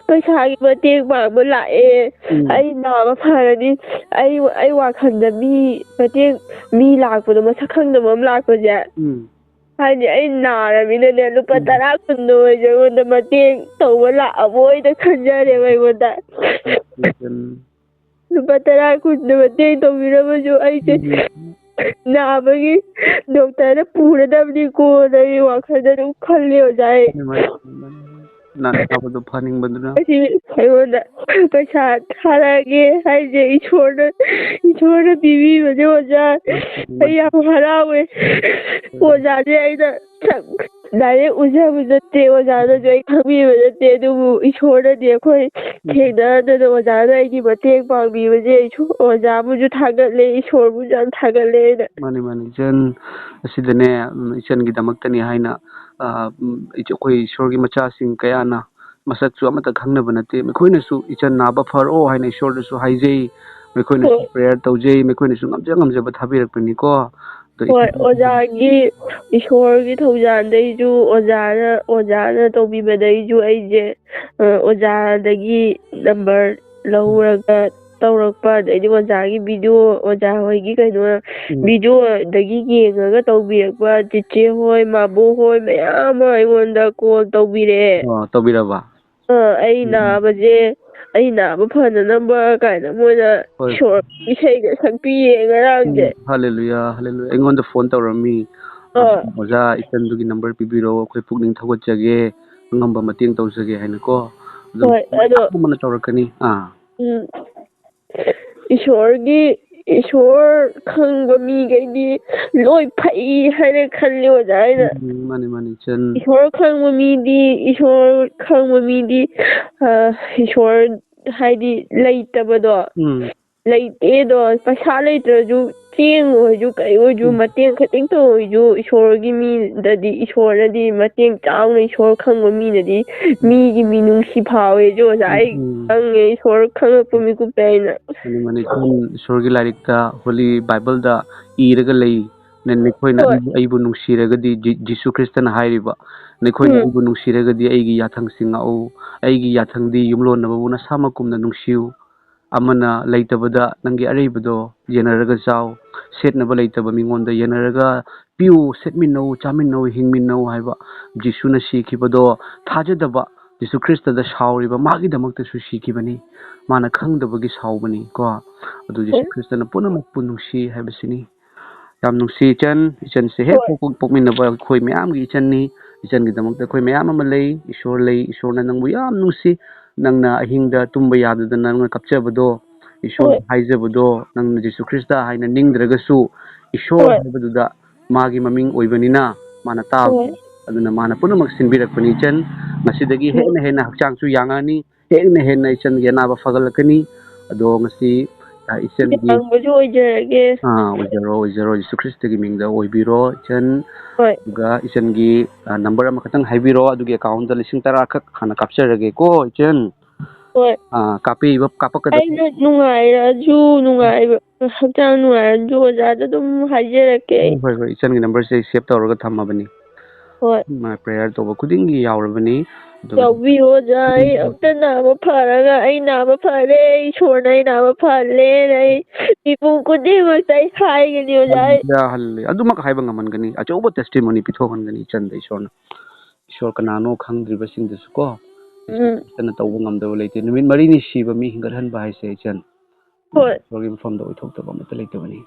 ꯄꯩꯁꯥꯒꯤ ꯃꯇꯦꯡ ꯄꯥꯡꯕ ꯂꯥꯛꯑꯦ, ꯎꯝ꯫ ꯑꯩ ꯅꯥꯕ ꯐꯔꯅꯤ, ꯑꯩ, ꯑꯩ ꯋꯥꯈꯜꯗ ꯃꯤ ꯃꯇꯦꯡ, ꯃꯤ ꯂꯥꯛꯄꯗꯣ, ꯃꯁꯛ ꯈꯪꯗꯕ ꯑꯃ ꯂꯥꯛꯄꯁꯦ, ꯎꯝ꯫ ꯍꯥꯏꯗꯤ ꯑꯩ ꯅꯥꯔꯕꯅꯤꯅꯅꯦ, ꯂꯨꯄꯥ ꯎꯝ꯫ ꯇꯔꯥ ꯀꯨꯟꯗꯣ ꯑꯣꯏꯔꯁꯨ ꯑꯩꯉꯣꯟꯗ ꯃꯇꯦꯡ ꯇꯧꯕ ꯂꯥꯛꯑꯕꯣꯏꯗ ꯈꯟꯖꯔꯦꯕ ꯑꯩꯉꯣꯟꯗ꯫ ꯎꯝ꯫ ꯂꯨꯄꯥ ꯇꯔꯥ ꯀꯨꯟꯗꯣ ꯃꯇꯦꯡ ꯇꯧꯕꯤꯔꯝꯃꯁꯨ ꯑꯩꯁꯦ ꯎꯝ꯫ ꯅꯥꯕꯒꯤ ꯗꯣꯛꯇꯔꯗ ꯄꯨꯔꯗꯕꯅꯤꯀꯣꯅ ꯑꯩ ꯋꯥꯈꯜꯗ ꯑꯗꯨꯝ ꯈꯜꯂꯦ, ꯑꯣꯖꯥ, ꯑꯩ꯫ ꯃꯥꯅꯤ, ꯃꯥꯅꯤ, ꯃꯥꯅꯤ꯫ ꯅꯥꯕꯗꯣ ꯐꯅꯤꯡꯕꯗꯨꯅ꯫ ꯑꯁꯤ ꯑꯩꯉꯣꯟꯗ ꯄꯩꯁꯥ ꯊꯥꯔꯛꯑꯒꯦ ꯍꯥꯏꯁꯦ ꯏꯁꯣꯔꯅ, ꯏꯁꯣꯔꯅ ꯄꯤꯕꯤꯕꯅꯦ, ꯑꯣꯖꯥ꯫ ꯎꯝ꯫ ꯑꯩ ꯌꯥꯝ ꯍꯔꯥꯎꯋꯦ꯫ ꯎꯝ꯫ ꯑꯣꯖꯥꯁꯦ ꯑꯩꯅ ꯁꯛ ꯗꯥꯏꯔꯦꯛ ꯎꯖꯕ ꯅꯠꯇꯦ, ꯑꯣꯖꯥꯅꯁꯨ ꯑꯩ ꯈꯪꯕꯤꯕ ꯅꯠꯇꯦ, ꯑꯗꯨꯕꯨ ꯏꯁꯣꯔꯅꯗꯤ ꯑꯩꯈꯣꯏ ꯊꯦꯡꯅꯗꯅ ꯑꯣꯖꯥꯅ ꯑꯩꯒꯤ ꯃꯇꯦꯡ ꯄꯥꯡꯕꯤꯕꯁꯦ ꯑꯩꯁꯨ ꯑꯣꯖꯥꯕꯨꯁꯨ ꯊꯥꯒꯠꯂꯦ, ꯏꯁꯣꯔꯕꯨꯁꯨ ꯌꯥꯝ ꯊꯥꯒꯠꯂꯦ ꯑꯩꯅ꯫ ꯃꯥꯅꯤ, ꯃꯥꯅꯤ, ꯏꯆꯟ꯫ ꯑꯁꯤꯗꯅꯦ, ꯎꯝ, ꯏꯆꯟꯒꯤꯗꯃꯛꯇꯅꯤ ꯍꯥꯏꯅ, ꯑ, ꯎꯝ, ꯏꯆ-, ꯑꯩꯈꯣꯏ ꯏꯁꯣꯔꯒꯤ ꯃꯆꯥꯁꯤꯡ ꯀꯌꯥꯅ ꯃꯁꯛꯁꯨ ꯑꯃꯠꯇ ꯈꯪꯅꯕ ꯅꯠꯇꯦ꯫ ꯃꯈꯣꯏꯅꯁꯨ ꯏꯆꯟ ꯅꯥꯕ ꯐꯔꯣ ꯍꯥꯏꯅ ꯏꯁꯣꯔꯗꯁꯨ ꯍꯥꯏꯖꯩ, ꯃꯈꯣꯏꯅꯁꯨ ꯍꯣꯏ꯫ Prayer ꯇꯧꯖꯩ, ꯃꯈꯣꯏꯅꯁꯨ ꯉꯝꯖ ꯉꯝꯖꯕ ꯊꯥꯕꯤꯔꯛꯄꯅꯤꯀꯣ꯫ ꯑꯗꯣ ꯍꯣꯏ, ꯏꯆꯟ ꯑꯣꯖꯥꯒꯤ, ꯏꯁꯣꯔꯒꯤ ꯊꯧꯖꯥꯜꯗꯩꯁꯨ, ꯑꯣꯖꯥꯅ, ꯑꯣꯖꯥꯅ ꯇꯧꯕꯤꯕꯗꯩꯁꯨ ꯑꯩꯁꯦ, ꯑ, ꯑꯣꯖꯥꯗꯒꯤ number ꯂꯧꯔꯒ ꯇꯧꯔꯛꯄ, ꯑꯗꯩꯗꯤ ꯑꯣꯖꯥꯒꯤ video, ꯑꯣꯖꯥ ꯍꯣꯏꯒꯤ ꯀꯩꯅꯣ, ꯎꯝ꯫ Video ꯗꯒꯤ ꯌꯦꯡꯉꯒ ꯇꯧꯕꯤꯔꯛꯄ ꯆꯤꯆꯦ ꯍꯣꯏ, ꯃꯥꯕꯣꯛ ꯍꯣꯏ ꯃꯌꯥꯝ ꯑꯃ ꯑꯩꯉꯣꯟꯗ call ꯇꯧꯕꯤꯔꯛꯑꯦ꯫ ꯑꯣ, ꯇꯧꯕꯤꯔꯕ? ꯑ, ꯑꯩ ꯎꯝ, ꯎꯝ꯫ ꯅꯥꯕꯁꯦ, ꯑꯩ ꯅꯥꯕ ꯐꯅꯅꯕ ꯀꯥꯏꯅ ꯃꯣꯏꯅ ꯍꯣꯏ꯫ ꯏꯁꯣꯔ ꯏꯁꯩꯒ ꯁꯛꯄꯤꯌꯦ ꯉꯔꯥꯡꯁꯦ꯫ ꯎꯝ, ꯍꯜꯂꯦꯂꯨꯌꯥ, ꯍꯜꯂꯦꯂꯨꯌꯥ꯫ ꯑꯩꯉꯣꯟꯗ phone ꯇꯧꯔꯝꯃꯤ꯫ ꯑ, ꯑ꯫ "ꯑꯣꯖꯥ, ꯏꯆꯟꯗꯨꯒꯤ number ꯄꯤꯕꯤꯔꯛꯑꯣ, ꯑꯩꯈꯣꯏ ꯄꯨꯛꯅꯤꯡ ꯊꯧꯒꯠꯆꯒꯦ, ꯑꯉꯝꯕ ꯃꯇꯦꯡ ꯇꯧꯖꯒꯦ" ꯍꯥꯏꯅꯀꯣ꯫ ꯑꯗꯨꯝ ꯍꯣꯏ, ꯑꯗꯣ ꯃꯌꯥꯝ ꯑꯃꯅ ꯇꯧꯔꯛꯀꯅꯤ꯫ ꯑꯥ꯫ ꯎꯝ꯫ ꯏꯁꯣꯔꯒꯤ, ꯏꯁꯣꯔ ꯈꯪꯕ ꯃꯤꯈꯩꯗꯤ ꯂꯣꯏ ꯐꯩ ꯍꯥꯏꯅ ꯈꯜꯂꯤ, ꯑꯣꯖꯥ, ꯑꯩꯅ꯫ ꯎꯝ, ꯃꯥꯅꯤ, ꯃꯥꯅꯤ, ꯏꯆꯟ꯫ ꯏꯁꯣꯔ ꯈꯪꯕ ꯃꯤꯗꯤ, ꯏꯁꯣꯔ ꯈꯪꯕ ꯃꯤꯗꯤ, ꯑ, ꯏꯁꯣꯔ ꯍꯥꯏꯗꯤ ꯂꯩꯇꯕꯗꯣ, ꯎꯝ꯫ ꯂꯩꯇꯦꯗꯣ, ꯄꯩꯁꯥ ꯂꯩꯇ꯭ꯔꯁꯨ, ꯆꯦꯡ ꯑꯣꯏꯔꯁꯨ, ꯀꯩ ꯑꯣꯏꯔꯁꯨ, ꯎꯝ꯫ ꯃꯇꯦꯡ ꯈꯤꯇꯪꯇ ꯑꯣꯏꯔꯁꯨ, ꯏꯁꯣꯔꯒꯤ ꯃꯤꯗꯗꯤ, ꯏꯁꯣꯔꯅꯗꯤ ꯃꯇꯦꯡ ꯆꯥꯎꯅ, ꯏꯁꯣꯔ ꯈꯪꯕ ꯃꯤꯅꯗꯤ ꯎꯝ꯫ ꯃꯤꯒꯤ ꯃꯤꯅꯨꯡꯁꯤ ꯐꯥꯎꯋꯦ꯫ ꯑꯗꯨ ꯑꯣꯖꯥ, ꯎꯝ, ꯑꯩ ꯎꯝ꯫ ꯈꯪꯉꯦ, ꯏꯁꯣꯔ ꯈꯪꯉꯛꯄ ꯃꯤꯀꯨꯞꯇ ꯑꯩꯅ꯫ ꯃꯥꯅꯤ, ꯃꯥꯅꯤ, ꯏꯆꯟ, ꯏꯁꯣꯔꯒꯤ ꯂꯥꯏꯔꯤꯛꯇ, Holy Bible ꯗ ꯏꯔꯒ ꯂꯩ, ꯅ-, ꯅꯈꯣꯏꯅ ꯍꯣꯏ꯫ ꯑꯩꯕꯨ, ꯑꯩꯕꯨ ꯅꯨꯡꯁꯤꯔꯒꯗꯤ, ꯖꯤ-, ꯖꯤꯁꯨ ꯈ꯭ꯔꯤꯁꯇꯅ ꯍꯥꯏꯔꯤꯕ, "ꯅꯈꯣꯏꯅ ꯎꯝ꯫ ꯑꯩꯕꯨ ꯅꯨꯡꯁꯤꯔꯒꯗꯤ ꯑꯩꯒꯤ ꯌꯥꯊꯪꯁꯤꯡ ꯉꯥꯛꯎ, ꯑꯩꯒꯤ ꯌꯥꯊꯪꯗꯤ ꯌꯨꯝꯂꯣꯟꯅꯕꯕꯨ ꯅꯁꯥꯃꯛꯀꯨꯝꯅ ꯅꯨꯡꯁꯤꯌꯨ꯫ ꯑꯃꯅ ꯂꯩꯇꯕꯗ ꯅꯪꯒꯤ ꯑꯔꯩꯕꯗꯣ ꯌꯦꯟꯅꯔꯒ ꯆꯥꯎ, ꯁꯦꯠꯅꯕ ꯂꯩꯇꯕ ꯃꯤꯉꯣꯟꯗ ꯌꯦꯟꯅꯔꯒ ꯄꯤꯌꯨ, ꯁꯦꯠꯃꯤꯟꯅꯧ, ꯆꯥꯃꯤꯟꯅꯧ, ꯍꯤꯡꯃꯤꯟꯅꯧ" ꯍꯥꯏꯕ꯫ ꯖꯤꯁꯨꯅ ꯁꯤꯈꯤꯕꯗꯣ ꯊꯥꯖꯗꯕ, ꯖꯤꯁꯨ ꯈ꯭ꯔꯤꯁꯇꯗ ꯁꯥꯎꯔꯤꯕ ꯃꯥꯒꯤꯗꯃꯛꯇꯁꯨ ꯁꯤꯈꯤꯕꯅꯤ꯫ ꯃꯥꯅ ꯈꯪꯗꯕꯒꯤ ꯁꯥꯎꯕꯅꯤ ꯀꯣ꯫ ꯑꯗꯨ ꯖꯤꯁꯨ ꯍꯣꯏ꯫ ꯈ꯭ꯔꯤꯁꯇꯅ ꯄꯨꯝꯅꯃꯛꯄꯨ ꯅꯨꯡꯁꯤ ꯍꯥꯏꯕꯁꯤꯅꯤ꯫ ꯌꯥꯝ ꯅꯨꯡꯁꯤ ꯏꯆꯟ, ꯏꯆꯟꯁꯦ ꯍꯦꯛ ꯍꯣꯏ꯫ ꯄꯣꯛ-, ꯄꯣꯛꯃꯤꯟꯅꯕ ꯑꯩꯈꯣꯏ ꯃꯌꯥꯝꯒꯤ ꯏꯆꯟꯅꯤ꯫ ꯏꯆꯟꯒꯤꯗꯃꯛꯇ ꯑꯩꯈꯣꯏ ꯃꯌꯥꯝ ꯑꯃ ꯂꯩ, ꯏꯁꯣꯔ ꯂꯩ, ꯏꯁꯣꯔꯅ ꯅꯪꯕꯨ ꯌꯥꯝ ꯅꯨꯡꯁꯤ꯫ ꯅꯪꯅ ꯑꯍꯤꯡꯗ ꯇꯨꯝꯕ ꯌꯥꯗꯗꯅ ꯅꯪꯅ ꯀꯞꯆꯕꯗꯣ, ꯏꯁꯣꯔ ꯍꯣꯏ꯫ ꯍꯥꯏꯖꯕꯗꯣ, ꯅꯪꯅ ꯖꯤꯁꯨ ꯈ꯭ꯔꯤꯁꯇ ꯍꯥꯏꯅ ꯅꯤꯡꯗ꯭ꯔꯒꯁꯨ, ꯏꯁꯣꯔ ꯍꯣꯏ꯫ ꯍꯥꯏꯕꯗꯨꯗ ꯃꯥꯒꯤ ꯃꯃꯤꯡ ꯑꯣꯏꯕꯅꯤꯅ ꯃꯥꯅ ꯇꯥꯕꯅꯤ꯫ ꯍꯣꯏ꯫ ꯑꯗꯨꯅ ꯃꯥꯅ ꯄꯨꯝꯅꯃꯛ ꯁꯤꯟꯕꯤꯔꯛꯄꯅꯤ ꯏꯆꯟ꯫ ꯉꯁꯤꯗꯒꯤ ꯍꯦꯟꯅ ꯍꯦꯟꯅ ꯍꯛꯆꯥꯡꯁꯨ ꯌꯥꯡꯉꯛꯑꯅꯤ, ꯍꯦꯟꯅ ꯍꯦꯟꯅ ꯏꯆꯟꯒꯤ ꯑꯅꯥꯕ ꯐꯒꯠꯂꯛꯀꯅꯤ꯫ ꯑꯗꯣ ꯉꯁꯤ, ꯑ, ꯏꯆꯟꯒꯤ ꯌꯥꯡꯕꯁꯨ ꯑꯣꯏꯖꯔꯒꯦ꯫ ꯑꯥ, ꯑꯣꯏꯖꯔꯣ, ꯑꯣꯏꯖꯔꯣ, ꯖꯤꯁꯨ ꯈ꯭ꯔꯤꯁꯇꯒꯤ ꯃꯤꯡꯗ ꯑꯣꯏꯕꯤꯔꯣ ꯏꯆꯟ꯫ ꯍꯣꯏ꯫ ꯑꯗꯨꯒ ꯏꯆꯟꯒꯤ, ꯑ, ꯅꯝꯕꯔ ꯑꯃꯈꯛꯇꯪ ꯍꯥꯏꯕꯤꯔꯣ, ꯑꯗꯨꯒꯤ ꯑꯦꯀꯥꯎꯟꯗ ꯂꯤꯁꯤꯡ ꯇꯔꯥ ꯈꯛ ꯍꯥꯟꯅ ꯀꯥꯞꯆꯔꯒꯦꯀꯣ ꯏꯆꯟ꯫ ꯍꯣꯏ꯫ ꯑꯥ, ꯀꯥꯞꯄꯤꯕ, ꯀꯥꯞꯄꯛꯀꯗꯕ ꯑꯩꯅ ꯅꯨꯡꯉꯥꯏꯔꯁꯨ, ꯅꯨꯡꯉꯥꯏꯕ, ꯍꯛꯆꯥꯡ ꯅꯨꯡꯉꯥꯏꯔꯁꯨ ꯑꯣꯖꯥꯗ ꯑꯗꯨꯝ ꯍꯥꯏꯖꯔꯛꯀꯦ ꯑꯩ꯫ ꯍꯣꯏ, ꯍꯣꯏ, ꯏꯆꯟꯒꯤ ꯅꯝꯕꯔꯁꯦ ꯑꯩ ꯁꯦꯚ ꯇꯧꯔꯒ ꯊꯝꯃꯕꯅꯤ꯫ ꯍꯣꯏ꯫ ꯃꯥ ꯄ꯭ꯔꯦꯌꯔ ꯇꯧꯕ ꯈꯨꯗꯤꯡꯒꯤ ꯌꯥꯎꯔꯕꯅꯤ꯫ ꯑꯗꯨꯒ ꯌꯥꯎꯕꯤꯌꯨ ꯑꯣꯖꯥ, ꯑꯩ ꯑꯝꯇ ꯅꯥꯕ ꯐꯔꯒ, ꯑꯩ ꯅꯥꯕ ꯐꯔꯦ, ꯏꯁꯣꯔꯅ ꯑꯩ ꯅꯥꯕ ꯐꯍꯜꯂꯦꯅ ꯑꯩ ꯃꯤꯄꯨꯝ ꯈꯨꯗꯤꯡꯃꯛꯇ ꯑꯩ ꯍꯥꯏꯒꯅꯤ ꯑꯣꯖꯥ, ꯑꯩ ꯍꯜꯂꯦ, ꯍꯜꯂꯦ꯫ ꯑꯗꯨꯃꯛ ꯍꯥꯏꯕ ꯉꯝꯍꯟꯒꯅꯤ, ꯑꯆꯧꯕ ꯇꯦꯁꯇꯤꯃꯣꯅꯤ ꯄꯤꯊꯣꯛꯍꯟꯒꯅꯤ ꯏꯆꯟꯗ ꯏꯁꯣꯔꯅ꯫ ꯏꯁꯣꯔ ꯀꯅꯥꯅꯣ ꯈꯪꯗ꯭ꯔꯤꯕꯁꯤꯡꯗꯨꯁꯨ ꯀꯣ, ꯎꯝ꯫ ꯏꯆꯟꯅ ꯇꯧꯕ ꯉꯝꯗꯕ ꯂꯩꯇꯦ꯫ ꯅꯨꯃꯤꯠ ꯃꯔꯤꯅꯤ ꯁꯤꯕ ꯃꯤ ꯍꯤꯡꯒꯠꯍꯟꯕ ꯍꯥꯏꯁꯦ ꯏꯆꯟ, ꯍꯣꯏ꯫ ꯏꯁꯣꯔꯒꯤ ꯃꯐꯝꯗ ꯑꯣꯏꯊꯣꯛꯇꯕ ꯑꯃꯠꯇ ꯂꯩꯇꯕꯅꯤ꯫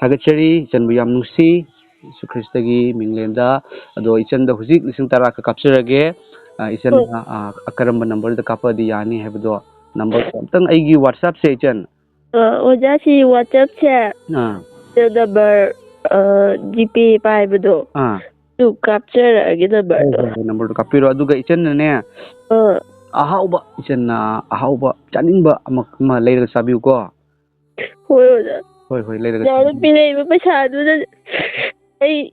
ꯊꯥꯒꯠꯆꯔꯤ, ꯏꯆꯟꯕꯨ ꯌꯥꯝ ꯅꯨꯡꯁꯤ, ꯌꯦꯁꯨ ꯈ꯭ꯔꯤꯁꯇꯒꯤ ꯃꯤꯡꯂꯦꯟꯗ꯫ ꯑꯗꯣ ꯏꯆꯟꯗ ꯍꯧꯖꯤꯛ ꯂꯤꯁꯤꯡ ꯇꯔꯥ ꯈꯛ ꯀꯥꯞꯆꯔꯒꯦ꯫ ꯑ, ꯏꯆꯟ, ꯍꯣꯏ꯫ ꯑ, ꯑ, ꯀꯔꯝꯕ ꯅꯝꯕꯔꯗ ꯀꯥꯞꯄꯗꯤ ꯌꯥꯅꯤ ꯍꯥꯏꯕꯗꯣ, ꯅꯝꯕꯔ ꯑꯝꯇꯪ ꯑꯩꯒꯤ WhatsApp-ꯁꯦ ꯏꯆꯟ꯫ ꯑ, ꯑꯣꯖꯥ, ꯁꯤ WhatsApp-ꯁꯦ ꯑꯥ꯫ ꯅꯝꯕꯔ, ꯑ, GPay ꯄꯥꯏꯕꯗꯣ꯫ ꯑꯥ꯫ ꯑꯗꯨ ꯀꯥꯞꯆꯔꯛꯑꯒꯦ ꯍꯣꯏ, ꯅꯝꯕꯔꯗꯣ꯫ ꯍꯣꯏ, ꯍꯣꯏ, ꯅꯝꯕꯔꯗꯣ ꯀꯥꯞꯄꯤꯔꯣ꯫ ꯑꯗꯨꯒ ꯏꯆꯟꯅꯅꯦ, ꯑꯥ꯫ ꯑꯍꯥꯎꯕ, ꯏꯆꯟꯅ ꯑꯍꯥꯎꯕ ꯆꯥꯅꯤꯡꯕ ꯑꯃ, ꯑꯃ ꯂꯩꯔꯒ ꯆꯥꯕꯤꯌꯨꯀꯣ꯫ ꯍꯣꯏ, ꯑꯣꯖꯥ꯫ ꯍꯣꯏ, ꯍꯣꯏ, ꯂꯩꯔꯒ ꯑꯣꯖꯥꯅ ꯆꯥꯕꯤꯌꯨ꯫ ꯄꯤꯔꯛꯏꯕ ꯄꯩꯁꯥꯗꯨꯅ ꯑꯩ,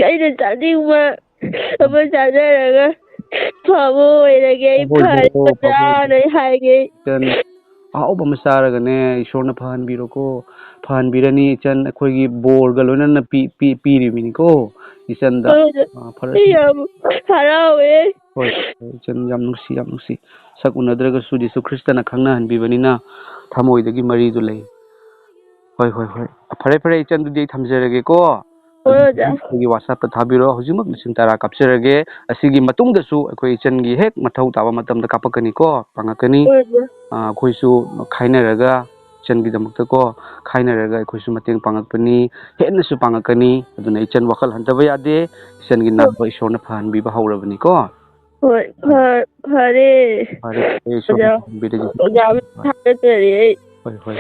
ꯑꯩꯅ ꯆꯥꯅꯤꯡꯕ ꯑꯃ ꯆꯥꯖꯔꯒ ꯐꯕ ꯑꯣꯏꯔꯒꯦ꯫ ꯑꯩ ꯍꯣꯏ, ꯍꯣꯏ, ꯐꯔꯦ, ꯍꯣꯏ, ꯐꯕ ꯑꯣꯖꯥꯅ ꯑꯩ ꯍꯥꯏꯒꯦ꯫ ꯏꯆꯟ, ꯑꯍꯥꯎꯕ ꯑꯃ ꯆꯥꯔꯒꯅꯦ, ꯏꯁꯣꯔꯅ ꯐꯍꯟꯕꯤꯔꯣꯀꯣ, ꯐꯍꯟꯕꯤꯔꯅꯤ ꯏꯆꯟ, ꯑꯩꯈꯣꯏꯒꯤ ꯕꯣꯔꯒ ꯂꯣꯏꯅꯅ ꯄꯤ-, ꯄꯤ-, ꯄꯤꯔꯤꯕꯅꯤꯀꯣ ꯏꯆꯟꯗ꯫ ꯍꯣꯏ, ꯑꯣꯖꯥ꯫ ꯑꯥ, ꯐꯔꯦ꯫ ꯑꯩ ꯌꯥꯝ ꯍꯔꯥꯎꯋꯦ꯫ ꯍꯣꯏ, ꯍꯣꯏ, ꯏꯆꯟ, ꯌꯥꯝ ꯅꯨꯡꯁꯤ, ꯌꯥꯝ ꯅꯨꯡꯁꯤ꯫ ꯁꯛ ꯎꯅꯗ꯭ꯔꯒꯁꯨ ꯖꯤꯁꯨ ꯈ꯭ꯔꯤꯁꯇꯅ ꯈꯪꯅꯍꯟꯕꯤꯕꯅꯤꯅ ꯊꯃꯣꯏꯗꯒꯤ ꯃꯔꯤꯗꯨ ꯂꯩ꯫ ꯍꯣꯏ, ꯍꯣꯏ, ꯍꯣꯏ꯫ ꯐꯔꯦ, ꯐꯔꯦ, ꯏꯆꯟ, ꯑꯗꯨꯗꯤ ꯑꯩ ꯊꯝꯖꯔꯒꯦꯀꯣ꯫ ꯍꯣꯏ, ꯑꯣꯖꯥ꯫ ꯑꯩꯒꯤ WhatsApp-ꯇ ꯊꯥꯕꯤꯔꯣ꯫ ꯍꯧꯖꯤꯛꯃꯛ ꯂꯤꯁꯤꯡ ꯇꯔꯥ ꯀꯥꯞꯆꯔꯒꯦ꯫ ꯑꯁꯤꯒꯤ ꯃꯇꯨꯡꯗꯁꯨ ꯑꯩꯈꯣꯏ ꯏꯆꯟꯒꯤ ꯍꯦꯛ ꯃꯊꯧ ꯇꯥꯕ ꯃꯇꯝꯗ ꯀꯥꯞꯄꯛꯀꯅꯤꯀꯣ, ꯄꯥꯡꯉꯛꯀꯅꯤ꯫ ꯍꯣꯏ, ꯑꯣꯖꯥ꯫ ꯑꯥ, ꯑꯩꯈꯣꯏꯁꯨ ꯈꯥꯏꯅꯔꯒ, ꯏꯆꯟꯒꯤꯗꯃꯛꯇꯀꯣ, ꯈꯥꯏꯅꯔꯒ ꯑꯩꯈꯣꯏꯁꯨ ꯃꯇꯦꯡ ꯄꯥꯡꯉꯛꯄꯅꯤ, ꯍꯦꯟꯅꯁꯨ ꯄꯥꯡꯉꯛꯀꯅꯤ꯫ ꯑꯗꯨꯅ ꯏꯆꯟ ꯋꯥꯈꯜ ꯍꯟꯊꯕ ꯌꯥꯗꯦ꯫ ꯏꯆꯟꯒꯤ ꯍꯣꯏ꯫ ꯅꯥꯕ ꯏꯁꯣꯔꯅ ꯐꯍꯟꯕꯤꯕ ꯍꯧꯔꯕꯅꯤꯀꯣ꯫ ꯍꯣꯏ, ꯐ-, ꯐꯔꯦ꯫ ꯐꯔꯦ, ꯐꯔꯦ, ꯏꯁꯣꯔꯅ ꯑꯣꯖꯥ, ꯐꯍꯟꯕꯤꯔꯒꯦ꯫ ꯑꯣꯖꯥꯕꯨ ꯊꯥꯒꯠꯆꯔꯤ ꯑꯩ꯫ ꯍꯣꯏ, ꯍꯣꯏ꯫